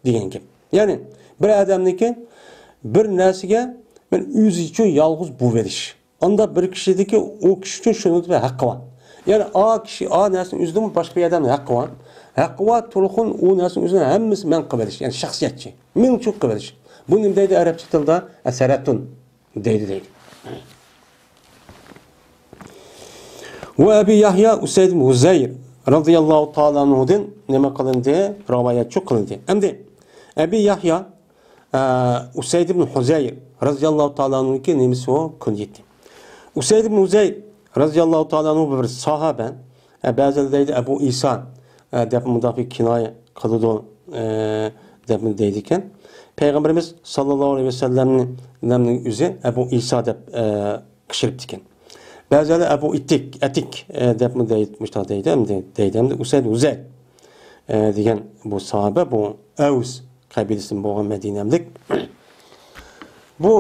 دېگەن گەپ. يەنى بىر ئادەمنىڭكى بىر نەرسىگە مەن ئۆزىچۇ يالغۇز بولۇۋېلىش. ئاندا بىر كىشىدىكى ئۇ كىشى ئۈچۈن شۇنىڭ بىر ھەققى بار. يەنى ئا كىشى، ئا نەرسىنىڭ ئۆزىدىمۇ باشقا بىر ئادەمنىڭ ھەققى بار. ھەققى بار تۇرغۇن ئۇ نەرسىنىڭ ئۆزىنى ھەممىسى مەن قىلىۋېلىش، يەنى شەخسىيەتچى. مېنىڭچۇ قىلىۋېلىش. بۇ نېمە دەيدۇ ئەرەبچە تىلدا؟ ئەسەرەتۇن. دەيدۇ، دەيدۇ. ۋە ئەبى يەھيا ئۇسەيد ئىبن ھۇزەير رەزىياللاھۇ تائالا ئەنھۇدىن نېمە قىلىندى؟ رىۋايەتچۇ قىلىندى. ئەمدى ئەبى يەھيا، ئە، ئۇسەيد ئىبن ھۇزەير رەزىياللاھۇ تائالا ئەنھۇنىڭكى نېمىسى ئۇ؟ كۈنيىتى. ئۇسەيد ئىبن ھۇزەير رەزىياللاھۇ تائالا ئەنھۇ بىر ساھابە، ئە، بەزىلەر دەيدۇ ئەبۇ ئىسا، ئە، دەپ مۇنداق بىر كىنايە قىلىدۇ، ئە، دەپ دەيدىكەن. پەيغەمبىرىمىز ساللاللاھۇ ئەلەيھى ۋەسەللەمنى، نەمنىڭ ئۆزى ئەبۇ ئىسا دەپ، ئە، قىشىرىپتىكەن. بەزىلەر ئەبۇ ئىتىك، ئەتىك، ئە، دەپمۇ دەيدۇ، مۇشۇنداق دەيدۇ، ئەمدى دەيدۇ، ئەمدى ئۇسەيد ھۇزەير، ئە، دېگەن بۇ ساھابە، بۇ ئەۋس قەبىلىسىدىن بولغان مەدىنەملىك. بۇ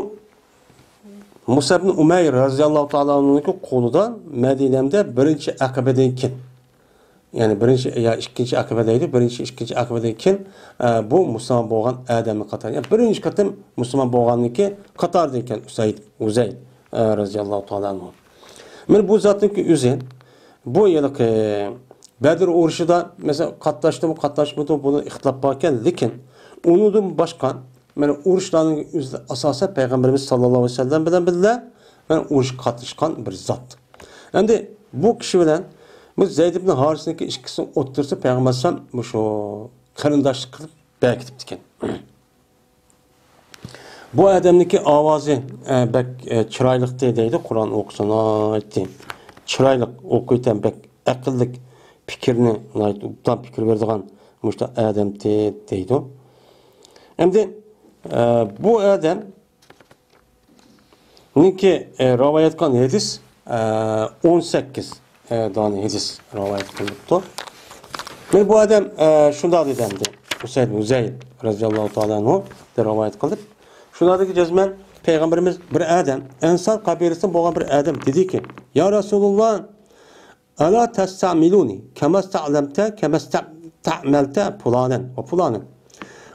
مۇسئەب ئىبن ئۇمەير رەزىياللاھۇ تائالا ئەنھۇنىڭكى قولىدا مەدىنەمدە بىرىنچى ئەقىبىدىن كېيىن، يەنى بىرىنچى يا ئىككىنچى ئەقىبە دەيدۇ، بىرىنچى، ئىككىنچى ئەقىبىدىن كېيىن، ئە، بۇ مۇسۇلمان بولغان ئادەمنىڭ قاتارى، يەنى بىرىنچى قېتىم مۇسۇلمان بولغاننىڭكى قاتارىدىكەن ئۇسەيد، ئۇزەيد، ئە، رەزىياللاھۇ تائالا ئەنھۇ. مانا بۇ زاتنىڭكى ئۆزى، بۇ ھېلىقى بەدر ئۇرۇشىدا، مەسىلەن، قاتناشتىمۇ، قاتناشمىدىمۇ، بۇنى ئىختىلاپ باركەن، لېكىن ئۇنىڭدىن باشقا، مانا ئۇرۇشلارنىڭ ئۆزىدە ئاساسەن پەيغەمبىرىمىز ساللاللاھۇ ئەلەيھى ۋەسەللەم بىلەن بىللە، مانا ئۇرۇشقا قاتناشقان بىر زات. ئەمدى بۇ كىشى بىلەن بۇ زەيد ئىبن ھارىسنىڭكى ئىككىسىنىڭ ئوتتۇرىسىدا پەيغەمبەر ئەلەيھىسسالام مۇشۇ قېرىنداشلىق قىلىپ بەركىتىپتىكەن. بۇ ئادەمنىڭكى ئاۋازى، ئە، بەك، ئە، چىرايلىقتى دەيدۇ، قۇرئان ئوقۇسا ناھايىتى چىرايلىق ئوقۇيتتى، بەك ئەقىللىك، پىكىرنى ناھايىتى ئوبدان پىكىر بېرىدىغان مۇشۇنداق ئادەمتى دەيدۇ. ئەمدى، ئە، بۇ ئادەم نىڭكى، ئە، رىۋايەت قىلغان ھەدىس، ئە، ئون سەككىز، ئە، دانە ھەدىس رىۋايەت قىلىنىپتۇ. مانا بۇ ئادەم، ئە، شۇنداق دېدى ئەمدى. ئۇسەيد ھۇزەير رەزىياللاھۇ تائالا ئەنھۇ رىۋايەت قىلىپ، شۇنداق دېدىكى جەزمەن، پەيغەمبىرىمىز بىر ئادەم، ئەنسار قەبىلىسىدىن بولغان بىر ئادەم دېدىكى، يا رەسۇلۇللا، ئەلا تەستەمىلۇنى كەمەستەئلەمتە كەمەستەمەلتە پۇلانەن ۋە پۇلانەن.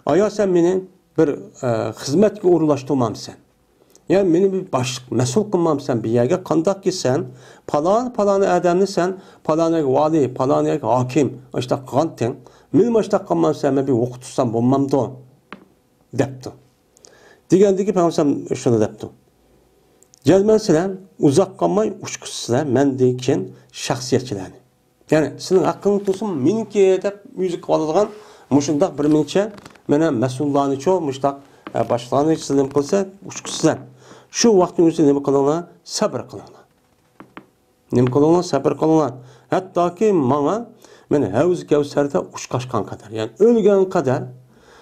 ئايا، سەن مېنى بىر، ئە، خىزمەتكە ئورۇنلاشتۇرمامسەن؟ يا مېنى بىر باشلىق، مەسئۇل قىلمامسەن بىر يەرگە؟ قانداقكى سەن پالان، پالان ئادەمنى سەن پالان يەرگە ۋالىي، پالان يەرگە ھاكىم، ئاشتاق قىلغانتىڭ. مېنى ماشتاق قىلمامسەن، مەن بىر ئوقۇتسام بولمامدۇ؟ دەپتۇ. دېگەندىكى پەيغەمبەر شۇنى دەپتۇ. جەزمەن سىلەر ئۇزاق قالماي ئۇچقۇسىسىلەر مەندىن كېيىن شەخسىيەتچىلەرنى. يەنى سېنىڭ ھەققىڭنى تۇرسۇن، مېنىڭكى دەپ يۈزى قىلىۋالىدىغان مۇشۇنداق بىر نەچچە مانا مەسئۇللارنىچۇ، مۇشۇنداق، ئە، باشلىقلارنى سىلىم قىلسا ئۇچقۇسىسىلەر. شۇ ۋاقىتنىڭ ئۆزىدە نېمە قىلىڭلار؟ سەبرى قىلىڭلار. نېمە قىلىڭلار؟ سەبرى قىلىڭلار. ھەتتاكى ماڭا، مەن ھەۋزى كەۋسەردە ئۇچقاشقان قەدەر، يەنى ئۆلگەن قەدەر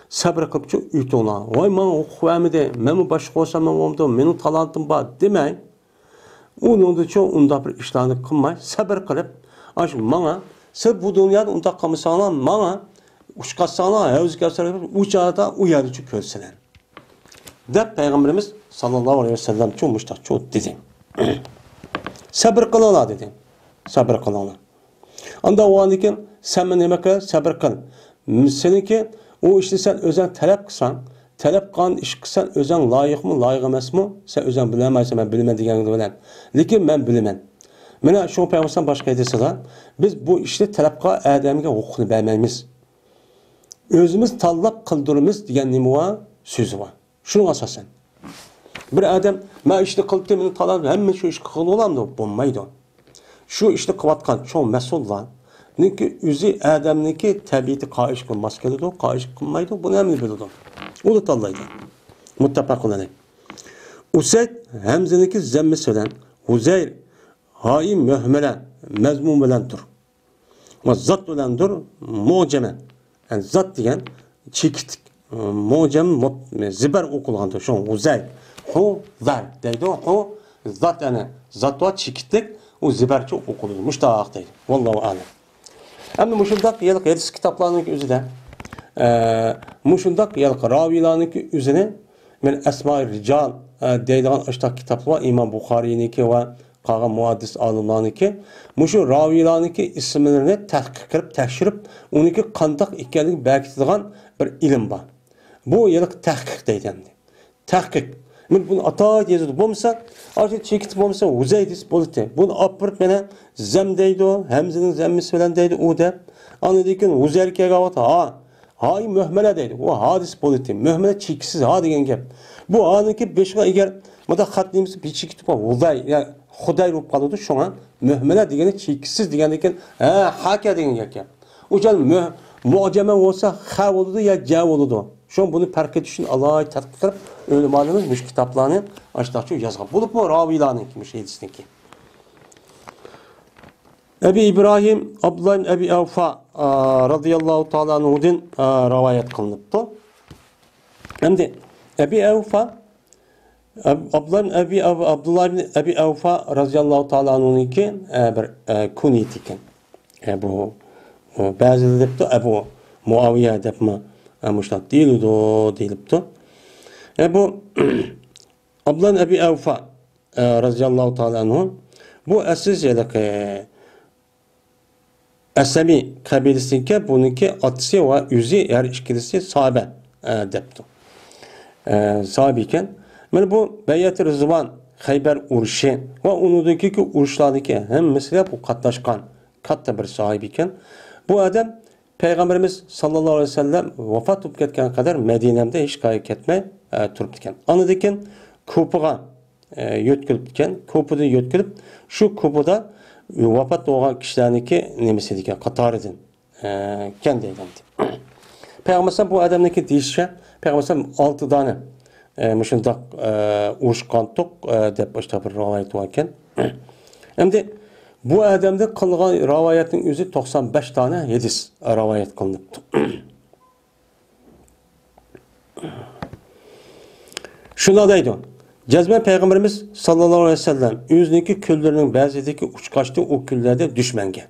سەبرى قىلىپچۇ ئۆتۈڭلار. ۋاي، ماڭا ھوقۇق بەرمىدى، مەنمۇ باشلىق بولسام مەن بولمامدۇ، مېنىڭ تالانتىم بار دېمەي. ئۇنىڭدىچۇ ئۇنداق بىر ئىشلارنى قىلماي، سەبرى قىلىپ، ئاشۇ ماڭا، سىز بۇ دۇنيادا ئۇنداق قىلمىساڭلار، ماڭا ئۇچقازساڭلار، ھەۋزى كەۋسەرگە ئۇ چاغدا ئۇ يەردىچۇ كۆرىسىلەر. دەپ پەيغەمبىرىمىز ساللاللاھۇ ئەلەيھى ۋەسەللەمچۇ مۇشتاقچۇ دېدى. سەبر قىلىڭلار دېدى. سەبر قىلىڭلار. ئاندا ئۇ ئاندىن كېيىن سەن مېنى نېمە قىل؟ سەبر قىل. سېنىڭكى ئۇ ئىشنى سەن ئۆزۈڭ تەلەپ قىلساڭ، تەلەپ قىلغان ئىشقا سەن ئۆزۈڭ لايىقمۇ، لايىق ئەمەسمۇ؟ سەن ئۆزۈڭ بىلەلمەيسەن، مەن بىلىمەن دېگەن بىلەن. لېكىن مەن بىلىمەن. مانا شۇڭا پەيغەمبەر باشقا ھەدىسىدە، بىز بۇ ئىشنى تەلەپ قىلغان ئادەمگە ھوقۇقنى بەرمەيمىز. ئۆزىمىز تاللاپ قىلدۇرىمىز دېگەن نېمە بار؟ سۆزى بار. شۇنىڭغا ئاساسەن. بىر ئادەم، مەن ئىشنى قىلىپتىمەن، مېنى تاللاپ، ھەممە شۇ ئىشنى قىلغىلى بولامدۇ؟ بولمايدۇ. شۇ ئىشنى قىلىۋاتقان چوڭ مەسئۇللارنىڭكى ئۆزى ئادەمنىڭكى تەبىئىتى قايىل ئىشقا ماس كېلىدۇ، قايىل ئىشقا قىلمايدۇ، بۇنى ھەممە بىلىدۇ. ئۇ تاللايدۇ. مۇتتەپەقۇن ئەلەيھ. ئۇسەيد ھەمزىنىڭكى زەممىسى بىلەن، ھۇزەير ھائى مۆھمەلە مەزمۇم بىلەن تۇر. ۋە زات بىلەندۇر مۇجەمەن. يەنى زات دېگەن چېكىتلىك، مۇجەم مۇت-، زىبەر ئوقۇلغاندۇر. شۇ ھۇزەي، ھۇ، زەر دەيدۇ. ھۇ، زات، يەنى زات ۋە چېكىتلىك، ئۇ زىبەرچە ئوقۇلىدۇ. مۇشتاق دەيدۇ. ۋاللاھۇ ئەلەم. ئەمدى مۇشۇنداق ھېلىقى ھەدىس كىتابلارنىڭ ئۆزىدە، ئە، مۇشۇنداق ھېلىقى راۋىيلارنىڭكى ئۆزىنى، مەن ئەسمائى رىجال، ئە، دەيدىغان ئاشۇنداق كىتابلار بار. ئىمام بۇخارىينىڭكى ۋە قالغان مۇھەددىس ئالىملارنىڭكى مۇشۇ راۋىيلارنىڭكى ئىسىملىرىنى تەھقىق قىلىپ تەكشۈرۈپ، ئۇنىڭكى قانداق ئىكەنلىكىنى بەركىتىدىغان بىر ئىلىم بار. بۇ ھېلىقى تەھقىق دەيدۇ ئەمدى. تەھقىق. مەن بۇنى ئاتايىن يېزىدۇ. بولمىسا، ئاشۇ چېكىتىپ بولمىسا، ھۇزەي دېسە بولاتتى. بۇنى ئاپىرىپ مانا زەم دەيدۇ، ھەمزىنىڭ زەممىسى بىلەن دەيدۇ ئۇ دەپ. ئاندىن كېيىن ھۇزەير كەلگەن ۋاقىتتا ھا، ھاي مۆھمەلە دەيدۇ. ئۇ ھا دېسە بولاتتى. مۆھمەلە چېكىتسىز ھا دېگەن گەپ. بۇ ھانىڭكى بېشىغا ئەگەر مۇنداق خەت نېمىسى بىر چېكىتىپ ھۇزەي، يا خۇدەي بولۇپ قالىدۇ. شۇڭا مۆھمەلە دېگەننى چېكىتسىز دېگەندىن كېيىن، ھە، ھاكە دېگەن گەپ. ئۇ جان مۆ-، مۇجەمە بولسا خە بولىدۇ يا جە بولىدۇ. شۇڭا بۇنى پەرق ئېتىش ئۈچۈن ئالاھىدە تەتقىق قىلىپ، ئۆلىمالىرىمىز مۇشۇ كىتابلارنى ئاشۇنداقچە يازغان. بولۇپمۇ راۋىيلارنىڭكى، مۇشۇ ھەدىسنىڭكى. ئەبى ئىبراھىم ئابدۇللا ئىبن ئەبى ئەۋفا، ئا، رازىياللاھۇ تائالا ئەنھۇدىن، ئا، رىۋايەت قىلىنىپتۇ. ئەمدى ئەبى ئەۋفا، ئەب-، ئابدۇللا ئىبن ئەبى ئەۋ-، ئابدۇللا ئىبن ئەبى ئەۋفا رازىياللاھۇ تائالا ئەنھۇنىڭكى، ئە، بىر، ئە، كۇنيىتى ئىكەن. ئە، بۇ، ئە، بەزىلەر دەپتۇ، ئەبۇ مۇئاۋىيە دەپمۇ، ئە، مۇشۇنداق دېيىلىدۇ، دېيىلىپتۇ. ئە، بۇ ئابدۇللا ئىبن ئەبى ئەۋفا، ئە، رازىياللاھۇ تائالا ئەنھۇ، بۇ ئەسلى ھېلىقى ئەسلەمى قەبىلىسىدىكى، بۇنىڭكى ئاتىسى ۋە ئۆزى ھەر ئىككىلىسى ساھابە، ئە، دەپتۇ. ئە، ساھابە ئىكەن. مانا بۇ بەيئەتى رىزۋان، خەيبەر ئۇرۇشى ۋە ئۇنىڭدىكى ئۇرۇشلاردىكى ھەممىسىگە بۇ قاتناشقان كاتتا بىر ساھابە ئىكەن. بۇ ئادەم پەيغەمبىرىمىز ساللاللاھۇ ئەلەيھى ۋەسەللەم ۋاپات بولۇپ كەتكەن قەدەر مەدىنەمدە ھېچ قايەرگە كەتمەي، ئە، تۇرۇپتىكەن. ئاندىن كېيىن كۇپىغا ئە، يۆتكىلىپتىكەن. كۇپىدىن يۆتكىلىپ، شۇ كۇپىدا ۋاپات بولغان كىشىلەرنىڭكى نېمىسى دېگەن قاتارىدىن، ئە، ئىكەن دەيدۇ. پەيغەمبەر بۇ ئادەمنىڭكى دېيىشىچە، پەيغەمبەر ئالتە دانە، ئە، مۇشۇنداق، ئە، ئۇرۇشقانتۇق، ئە، دەپ باشقا بىر رىۋايەت بار ئىكەن. ئەمدى بۇ ئادەمدىن قىلغان رىۋايەتنىڭ ئۆزى توقسان بەش دانە ھەدىس رىۋايەت قىلىنىپتۇ. شۇنداق دەيدۇ، جەزمەن پەيغەمبىرىمىز ساللاللاھۇ ئەلەيھى ۋەسەللەم ئۆزىنىڭكى كۈنلىرىنىڭ بەزىدىكى ئۇچقاچتى ئۇ كۈنلەردە دۈشمەنگە.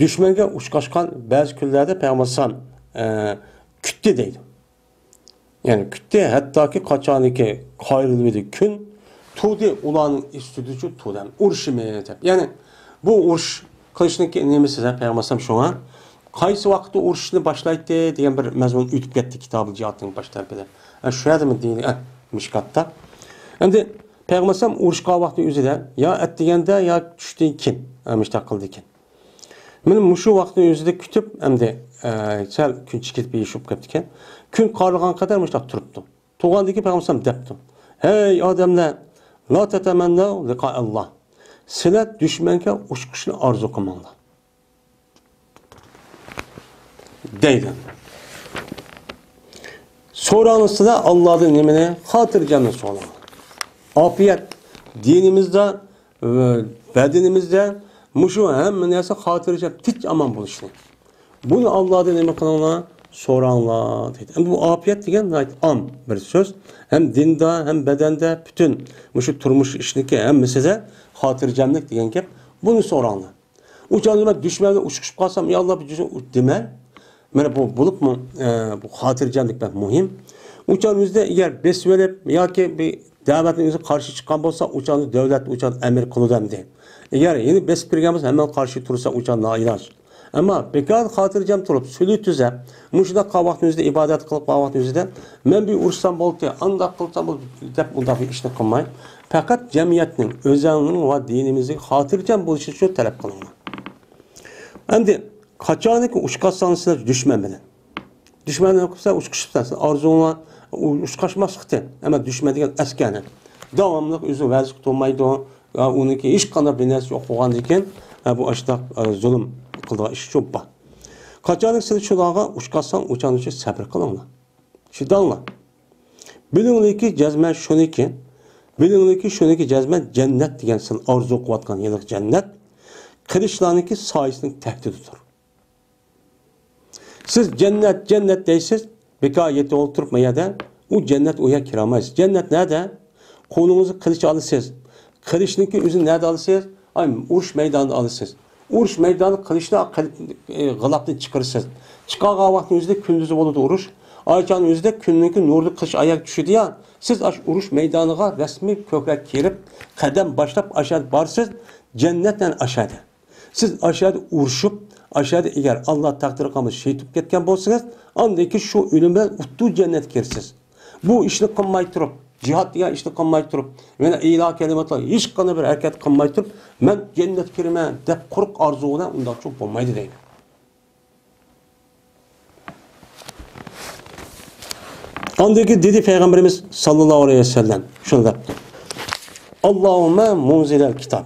دۈشمەنگە ئۇچقاشقان بەزى كۈنلەردە پەيغەمبەر ئەلەيھىسسالام، ئە، كۈتتى دەيدۇ. يەنى كۈتتى، ھەتتاكى قاچانكى قايرىلىۋىدى كۈن، تۇردى ئۇلارنىڭ ئۈستىدىچۇ تۇردى، ئۇرۇشىمىز دەپ. يەنى بۇ ئۇرۇش قىلىشنىڭكى نېمىسى دەپ پەيغەمبەر ئەلەيھىسسالام شۇڭا قايسى ۋاقىتتا ئۇرۇشنى باشلايتتى دېگەن بىر مەزمۇن ئۆتۈپ كەتتى كىتابىل جىھادنىڭ باش تەرىپىدە. ھە، شۇ يەردىمۇ دېيىلگەن، ھە، مىشكاتتا. ئەمدى پەيغەمبەر ئەلەيھىسسالام ئۇرۇشقان ۋاقتى ئۆزىدە يا ئەتىگەندە يا چۈشتىن كېيىن، ھە، مۇشتاق قىلدىكەن. مانا مۇشۇ ۋاقىتنى ئۆزىدە كۈتۈپ، ئەمدى، ئە، سەل كۈن چىقىپ يېشىپ كەپتىكەن. كۈن قارىغان قەدەر مۇشۇنداق تۇرۇپتۇ. تۇرغاندىن كېيىن پەيغەمبەر دەپتۇ، ھەي ئادەملەر، لا تەتەمەننەۋ لىقائەللا. سىلەر دۈشمەنگە ئۇچۇشنى ئارزۇ قىلماڭلار. دەيدۇ. سوراڭلار سىلەر ئاللادىن نېمىنى؟ خاتىرجەمنى سوراڭلار. ئاپىيەت دىنىمىزدا، ۋە بەدىنىمىزدە مۇشۇ ھەممە نەرسە خاتىرجەم، تىنچ ئامان بولۇشنى. بۇنى ئاللادىن نېمە قىلىڭلار؟ سوراڭلار دەيدۇ. ئەمدى بۇ ئاپىيەت دېگەن ناھايىتى ئام بىر سۆز. ھەم دىندا، ھەم بەدەندە، پۈتۈن مۇشۇ تۇرمۇش ئىشىنىڭكى ھەممىسىدە خاتىرجەملىك دېگەن گەپ. بۇنى سوراڭلار. ئۇ چاغدا مەن دۈشمەن بىلەن ئۇچۇشۇپ قالسام، يا ئاللا، بىر جۈزۈم دېمەن. مانا بۇ بولۇپمۇ، ئە، بۇ خاتىرجەملىك بەك مۇھىم. ئۇ چاغدا ئۆزىدە ئەگەر بېسىۋېلىپ ياكى بىر دەۋەتنىڭ ئۆزىگە قارشى چىققان بولسا، ئۇ چاغدا دۆلەت ئۇ چاغدا ئەمىر قىلىدۇ ئەمدى. ئەگەر يەنە بېسىپ كىرگەن بولسا، ھەممە قارشى تۇرسا، ئۇ چاغدا نائىلاج. ئەمما بىكار خاتىرجەم تۇرۇپ، سۈلھى تۈزەپ، مۇشۇنداق قالغان ۋاقىتنىڭ ئۆزىدە، ئىبادەت قىلىپ قالغان ۋاقىتنىڭ ئۆزىدە، مەن بىر ئۇرۇشسام بولدى، ئانداق قىلسام بولدى دەپ ئۇنداق بىر ئىشنى قىلماي، پەقەت جەمئىيەتنىڭ، ئۆزەڭنىڭ ۋە دىنىمىزنىڭ خاتىرجەم بولۇشى ئۈچۈن تەلەپ قىلىڭلار. ئەمدى قاچانكى ئۇچقاساڭ سىلەر دۈشمەن بىلەن. دۈشمەن بىلەن قىلسا ئۇچقۇشۇپسەن، سىز ئارزۇڭلار ئۇ-، ئۇچقاشماسلىقتىن. ئەمما دۈشمەن دېگەن ئەسكەرنى داۋاملىق ئۆزى ۋەزىپە تۇرمايدۇ. ۋە ئۇنىڭكى ھېچقانداق بىر نەرسە يوق بولغاندىن كېيىن، ھە، بۇ ئاشۇنداق، ئە، زۇلۇم قىلىدىغان ئىش شۇ بار. قاچانكى سىلەر شۇلارغا ئۇچقاساڭ، ئۇچان ئۈچۈن سەبرى قىلىڭلار. چىداڭلار. بىلىڭلىكى جەزمەن شۇنىكى، بىلىڭلىكى شۇنىكى جەزمەن جەننەت دېگەن سىلەر ئارزۇ قىلىۋاتقان ھېلىقى جەننەت قىلىچلارنىڭكى سايىسىنىڭ تەھتىدىدۇر. سىز جەننەت، جەننەت دەيسىز، بىكار يېتىپ ئولتۇرۇپ ما يەردە، ئۇ جەننەت، ئۇ يەرگە كىرەلمەيسىز. جەننەت نەدە؟ قولىڭىزغا قىلىچ ئالىسىز. قىلىچنىڭكى ئۆزىنى نەدە ئالىسىز؟ ئاي، ئۇرۇش مەيدانىدا ئالىسىز. ئۇرۇش مەيدانىدا قىلىچنى، قىلىپ، ئى، غىلاپنى چىقىرىسىز. چىقارغان ۋاقىتنىڭ ئۆزىدە كۈندۈزى بولىدۇ ئۇرۇش. ئايچان ئۆزىدە كۈننىڭكى نۇرىدا قىلىچ ئاياغ چۈشىدۇ يا. سىز ئاش ئۇرۇش مەيدانىغا رەسمىي كۆكرەك كىرىپ، قەدەم باشلاپ ئاشادا بارسىز، جەننەت ئەنە ئاشادا. سىز ئاشادا ئۇرۇشۇپ، ئاشادا ئەگەر ئاللا تەقدىر قىلمىسا شېھىت بولۇپ كەتكەن بولسىڭىز، ئاندىن كېيىن شۇ ئۆلۈم بىلەن ئۇتتۇ جەننەتكە كىرىسىز. بۇ ئىشنى قىلماي تۇرۇپ، جىھاد دېگەن ئىشنى قىلماي تۇرۇپ، يەنە ئىلا كەلىماتلار ھېچقانداق بىر ھەرىكەت قىلماي تۇرۇپ، مەن جەننەتكە كىرىمەن دەپ قۇرۇق ئارزۇ بىلەن ئۇنداقچە بولمايدۇ دەيدۇ. ئاندىن كېيىن دېدى پەيغەمبىرىمىز ساللاللاھۇ ئەلەيھى ۋەسەللەم، شۇنداق دەپتۇ. ئاللاھۇممە مۇنزىلەل كىتاب.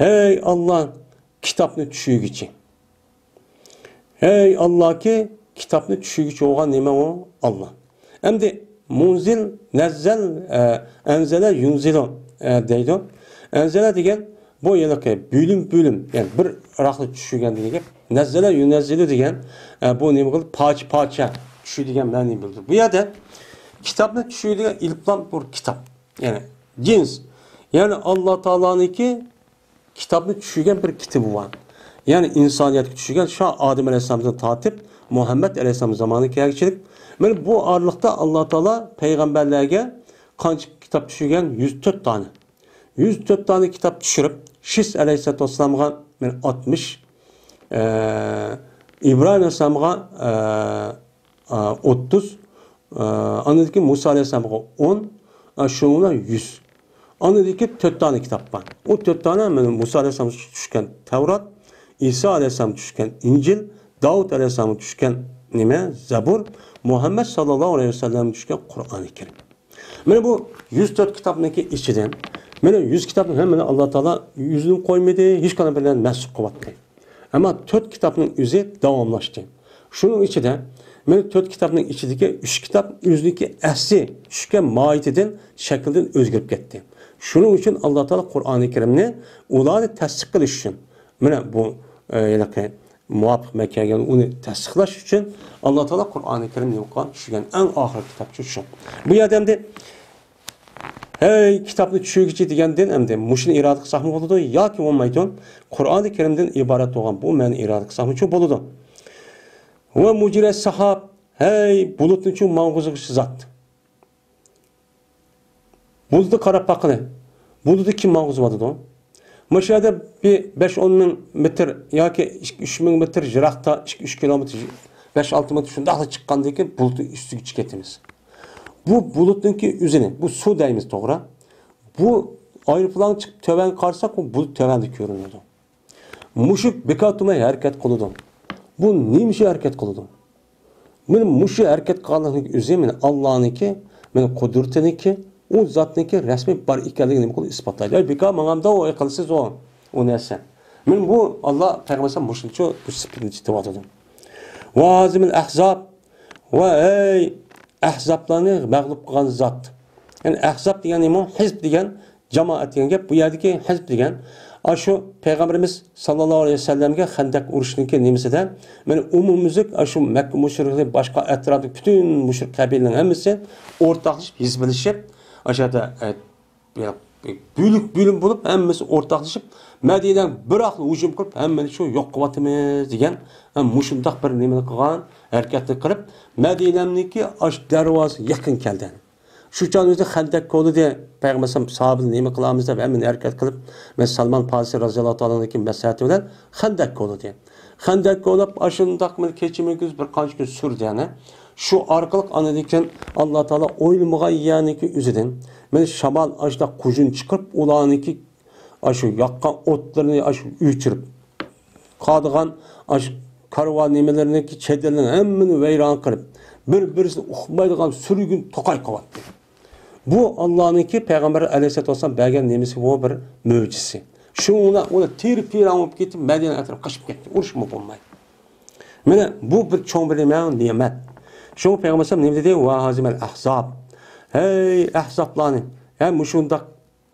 ھەي ئاللا، كىتابنى چۈشۈرگۈچى. ھەي ئاللاكى، كىتابنى چۈشۈرگۈچى بولغان نېمە ئۇ؟ ئاللا. ئەمدى مۇنزىل، نەززەل، ئە، ئەنزەلە، يۇنزىلۇ، ئە، دەيدۇ. ئەنزەلە دېگەن بۇ ھېلىقى بۆلۈم-بۆلۈم، يەنى بىر ئىراقلىق چۈشۈرگەن دېگەن گەپ. نەززەلە يۇنەززىلۇ دېگەن، ئە، بۇ نېمە قىلدى؟ پارچە-پارچە چۈشۈر دېگەن مەنىنى بىلدۈرىدۇ. بۇ يەردە كىتابنى چۈشۈر دېگەن ئېلىپلام بۇ كىتاب. يەنى جىنس. يەنى ئاللا تائالانىڭكى كىتابنى چۈشۈرگەن بىر كىتابى بار. يەنى ئىنسانىيەتكە چۈشۈرگەن شۇ ئادەم ئەلەيھىسسالامدىن تارتىپ مۇھەممەد ئەلەيھىسسالام زامانىغا كەلگۈچىلىك. مانا بۇ ئارىلىقتا ئاللا تائالا پەيغەمبەرلەرگە قانچە كىتاب چۈشۈرگەن؟ يۈز تۆت دانە. يۈز تۆت دانە كىتاب چۈشۈرۈپ، شىس ئەلەيھىسسالاتۇ ۋەسسالامغا مانا ئاتمىش، ئە، ئىبراھىم ئەلەيھىسسالامغا، ئە، ئە، ئوتتۇز، ئە، ئاندىن كېيىن مۇسا ئەلەيھىسسالامغا ئون، ئە، شۇنىڭ بىلەن يۈز. ئاندىن كېيىن تۆت دانە كىتاب بار. ئۇ تۆت دانە مانا مۇسا ئەلەيھىسسالامغا چۈشكەن تەۋرات، ئىسا ئەلەيھىسسالامغا چۈشكەن ئىنجىل، داۋۇت ئەلەيھىسسالامغا چۈشكەن نېمە؟ زەبۇر، مۇھەممەد ساللاللاھۇ ئەلەيھى ۋەسەللەمگە چۈشكەن قۇرئانى كەرىم. مانا بۇ يۈز تۆت كىتابنىڭكى ئىچىدىن، مانا يۈز كىتابنى ھەممىنى ئاللا تائالا يۈزىنى قويمىدى، ھېچقانداق بىرلەرنى مەنسۇخ قىلىۋەتتى. ئەمما تۆت كىتابنىڭ ئۆزى داۋاملاشتى. شۇنىڭ ئىچىدە، مانا تۆت كىتابنىڭ ئىچىدىكى ئۈچ كىتاب ئۆزىنىڭكى ئەسلى چۈشكەن ماھىيىتىدىن، شەكلىدىن ئۆزگىرىپ كەتتى. شۇنىڭ ئۈچۈن ئاللا تائالا قۇرئانى كەرىمنى ئۇلارنى تەستىق قىلىش ئۈچۈن، مانا بۇ، ئە، ھېلىقى مۇۋاپىق مەكانغا كەلگەن ئۇنى تەستىقلاش ئۈچۈن ئاللا تائالا قۇرئانى كەرىمنى نېمە قىلغان؟ چۈشۈرگەن. ئەڭ ئاخىرقى كىتاب شۇ. بۇ يەردە ئەمدى ھەي كىتابنى چۈشۈرگۈچى دېگەندىن ئەمدى مۇشۇنى ئىرادە قىلساقمۇ بولىدۇ ياكى بولمايدۇ. قۇرئانى كەرىمدىن ئىبارەت بولغان بۇ مەنىنى ئىرادە قىلساقمۇچۇ بولىدۇ. ۋە مۇجرەس سەھاب، ھەي، بۇلۇتنىچۇ ماڭغۇزغۇچى زات. بۇلۇتقا قاراپ باققىلى. بۇلۇتنى كىم ماڭغۇزۇۋاتىدۇ؟ مۇشۇ يەردە بىر بەش ئون مىڭ مېتىر ياكى ئىككى ئۈچ مىڭ مېتىر يىراقتا، ئىككى ئۈچ كىلومېتىر، بەش ئالتە مېتىر شۇنداقلا چىققاندىن كېيىن بۇلۇتنىڭ ئۈستىگە چىقىپ كېتىمىز. بۇ بۇلۇتنىڭكى ئۆزىنى، بۇ سۇ دەيمىز، توغرا؟ بۇ ئايروپىلان چىقىپ تۆۋەنگە قارىساق، بۇ بۇلۇت تۆۋەندە كۆرۈنىدۇ. مۇشۇ بىكار تۇرماي ھەرىكەت قىلىدۇ. بۇ نېمە ئۈچۈن ھەرىكەت قىلىدۇ؟ مانا مۇشۇ ھەرىكەت قىلغانلىقنىڭ ئۆزى مانا ئاللانىڭكى، مانا قۇدرىتىنىڭكى، ئۇ زاتنىڭكى رەسمى بار ئىكەنلىكىنى نېمە قىلىدۇ؟ ئىسپاتلايدۇ. ئەي، بىكار ماڭامدا ئۇ قىلسىز ئۇ، ئۇ نەرسە. مانا بۇ ئاللا پەيغەمبەر مۇشۇنچە بۇ سۈپىتىنى چىتىۋاتىدۇ. ۋە ھازىمىل ئەھزاب، ۋە ئەي ئەھزابلارنى مەغلۇپ قىلغان زات. يەنى ئەھزاب دېگەن نېمە؟ ھىزب دېگەن، جامائەت دېگەن گەپ. بۇ يەردىكى ھىزب دېگەن ئاشۇ پەيغەمبىرىمىز ساللاللاھۇ ئەلەيھى ۋەسەللەمگە خەندەك ئۇرۇشنىڭكى نېمىسىدە، مانا ئومۇميۈزلۈك ئاشۇ مەككە مۇشرىكلىرى، باشقا ئەتراپتىكى پۈتۈن مۇشرىك قەبىلىنىڭ ھەممىسى ئورتاقلىشىپ، ھىزبلىشىپ، ئاشۇ يەردە، ئە، بۆلۈك بۆلۈم بولۇپ، ھەممىسى ئورتاقلىشىپ، مەدىنەگە بىراقلا ھۇجۇم قىلىپ، ھەممىنى شۇ يوق قىلىۋاتىمىز دېگەن، ھە، مۇشۇنداق بىر نېمىنى قىلغان، ھەرىكەتنى قىلىپ، مەدىنەنىڭكى ئاشۇ دەرۋازىسى يېقىن كەلدى. شۇ چاغدا ئۆزى خەندەك كولىدى. پەيغەمبەر ساھابىلەر نېمە قىلامىز دەپ ھەممىنى ھەرىكەت قىلىپ، مەن سالمان پارسى رازىياللاھۇ تائالا ئەنھۇنىڭكى مەسلىھەتى بىلەن خەندەك كولىدى. خەندەك كولىدى، ئاشۇنداق مانا كېچە كۈندۈز بىر قانچە كۈن سۈردى يەنى. شۇ ئارقىلىق ئاندىن كېيىن ئاللا تائالا ئويلىمىغان يەرنىڭكى ئۆزىدىن، مانا شامال ئاشۇنداق قۇژۇن چىقىرىپ، ئۇلارنىڭكى ئاشۇ ياققان ئوتلىرىنى ئاشۇ ئۆچۈرۈپ، قالىدىغان ئاشۇ كارۋان نېمىلىرىنىڭكى چېدىرلىرىنى ھەممىنى ۋەيران قىلىپ، بىر-بىرسىنى ئۇقمايدىغان سۈرگۈن توقاي قىلىۋەتتى. بۇ ئاللانىڭكى پەيغەمبەر ئەلەيھىسسالاتۇ ۋەسسالام بەرگەن نېمىسى، بۇ بىر مۆجىزىسى. شۇڭا ئۇلار تېرە-پىرەڭ بولۇپ كېتىپ، مەدىنە ئەتراپىغا قېچىپ كەتتى. ئۇرۇشمۇ بولماي. مانا بۇ بىر چوڭ بىر نېمە، نېمەت. شۇڭا پەيغەمبەر ئەلەيھىسسالام نېمە دېدى؟ ۋە ھازىمەل ئەھزاب. ھەي ئەھزابلارنى، ھە مۇشۇنداق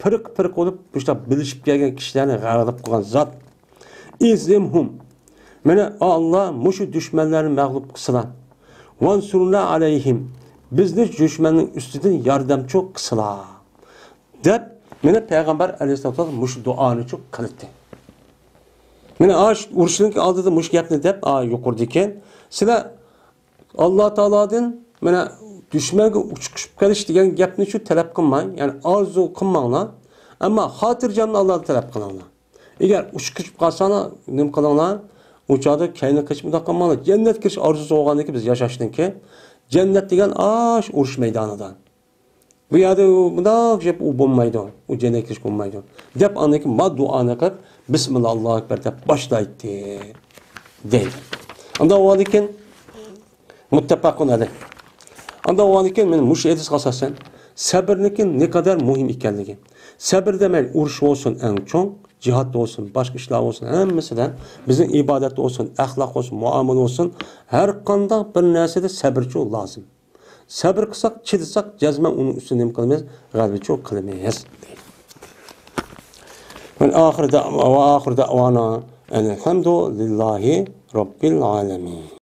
پىرقە-پىرقە بولۇپ، مۇشۇنداق بىلىشىپ كەلگەن كىشىلەرنى غەلىب قىلغان زات. ئىزھىمھۇم. مانا ئاللا مۇشۇ دۈشمەنلەرنى مەغلۇپ قىلسىلا. ۋانسۇرنا ئەلەيھىم. بىزنى دۈشمەننىڭ ئۈستىدىن ياردەمچى قىلسىلا. دەپ، مانا پەيغەمبەر ئەلەيھىسسالاتۇ ۋەسسالام مۇشۇ دۇئانىچۇ قىلدى. مانا ئاشۇ ئۇرۇشنىڭ ئالدىدا مۇشۇ گەپنى دەپ، ئا، يۇقىرىدىكى، سىلەر ئاللا تائالادىن، مانا، دۈشمەنگە ئۇچۇپ قېلىش دېگەن گەپنى شۇ تەلەپ قىلماڭ، يەنى ئارزۇ قىلماڭلار. ئەمما خاتىرجەمنى ئاللادىن تەلەپ قىلىڭلار. ئەگەر ئۇچۇپ قالساڭلار، نېمە قىلىڭلار؟ ئۇ چاغدا كەينى قېچىپ مۇنداق قىلماڭلار. جەننەتكە كىرىش ئارزۇسى بولغاندىكىن بىز ياشاشنىڭكى، جەننەت دېگەن ئاش ئۇرۇش مەيدانىدا. بۇ يەردە ئۇ مۇنداق گەپ ئۇ بولمايدۇ، ئۇ جەننەتكە كىرىش بولمايدۇ، دەپ ئاندىن كېيىن ما دۇئانى قىلىپ، بىسمىللا، ئاللاھۇ ئەكبەر دەپ باشلايتتى، دەيدۇ. ئاندىن ئۇنىڭدىن كېيىن مۇتتەپەقۇن ئەلەيھ. ئاندىن ئۇنىڭدىن كېيىن مانا مۇشۇ ھەدىسكە ئاساسەن، سەبرنىڭكى نەقەدەر مۇھىم ئىكەنلىكى. سەبر دېمەي، ئۇرۇش بولسۇن ئەڭ چوڭ، جىھاد بولسۇن، باشقا ئىشلار بولسۇن، ھەممىسىدە بىزنىڭ ئىبادەت بولسۇن، ئەخلاق بولسۇن، مۇئامىلە بولسۇن، ھەر قانداق بىر نەرسىدە سەبرچۇ لازىم. سەبر قىلساق، چىدىساق، جەزمەن ئۇنىڭ ئۈستىدىن نېمە قىلىمىز؟ غەلىبىچۇ قىلىمىز. مەن ئاخىر دەۋا، ۋە ئاخىر دەۋانا ئەنىلھەمدۇلىللاھى رەببىل ئالەمىن.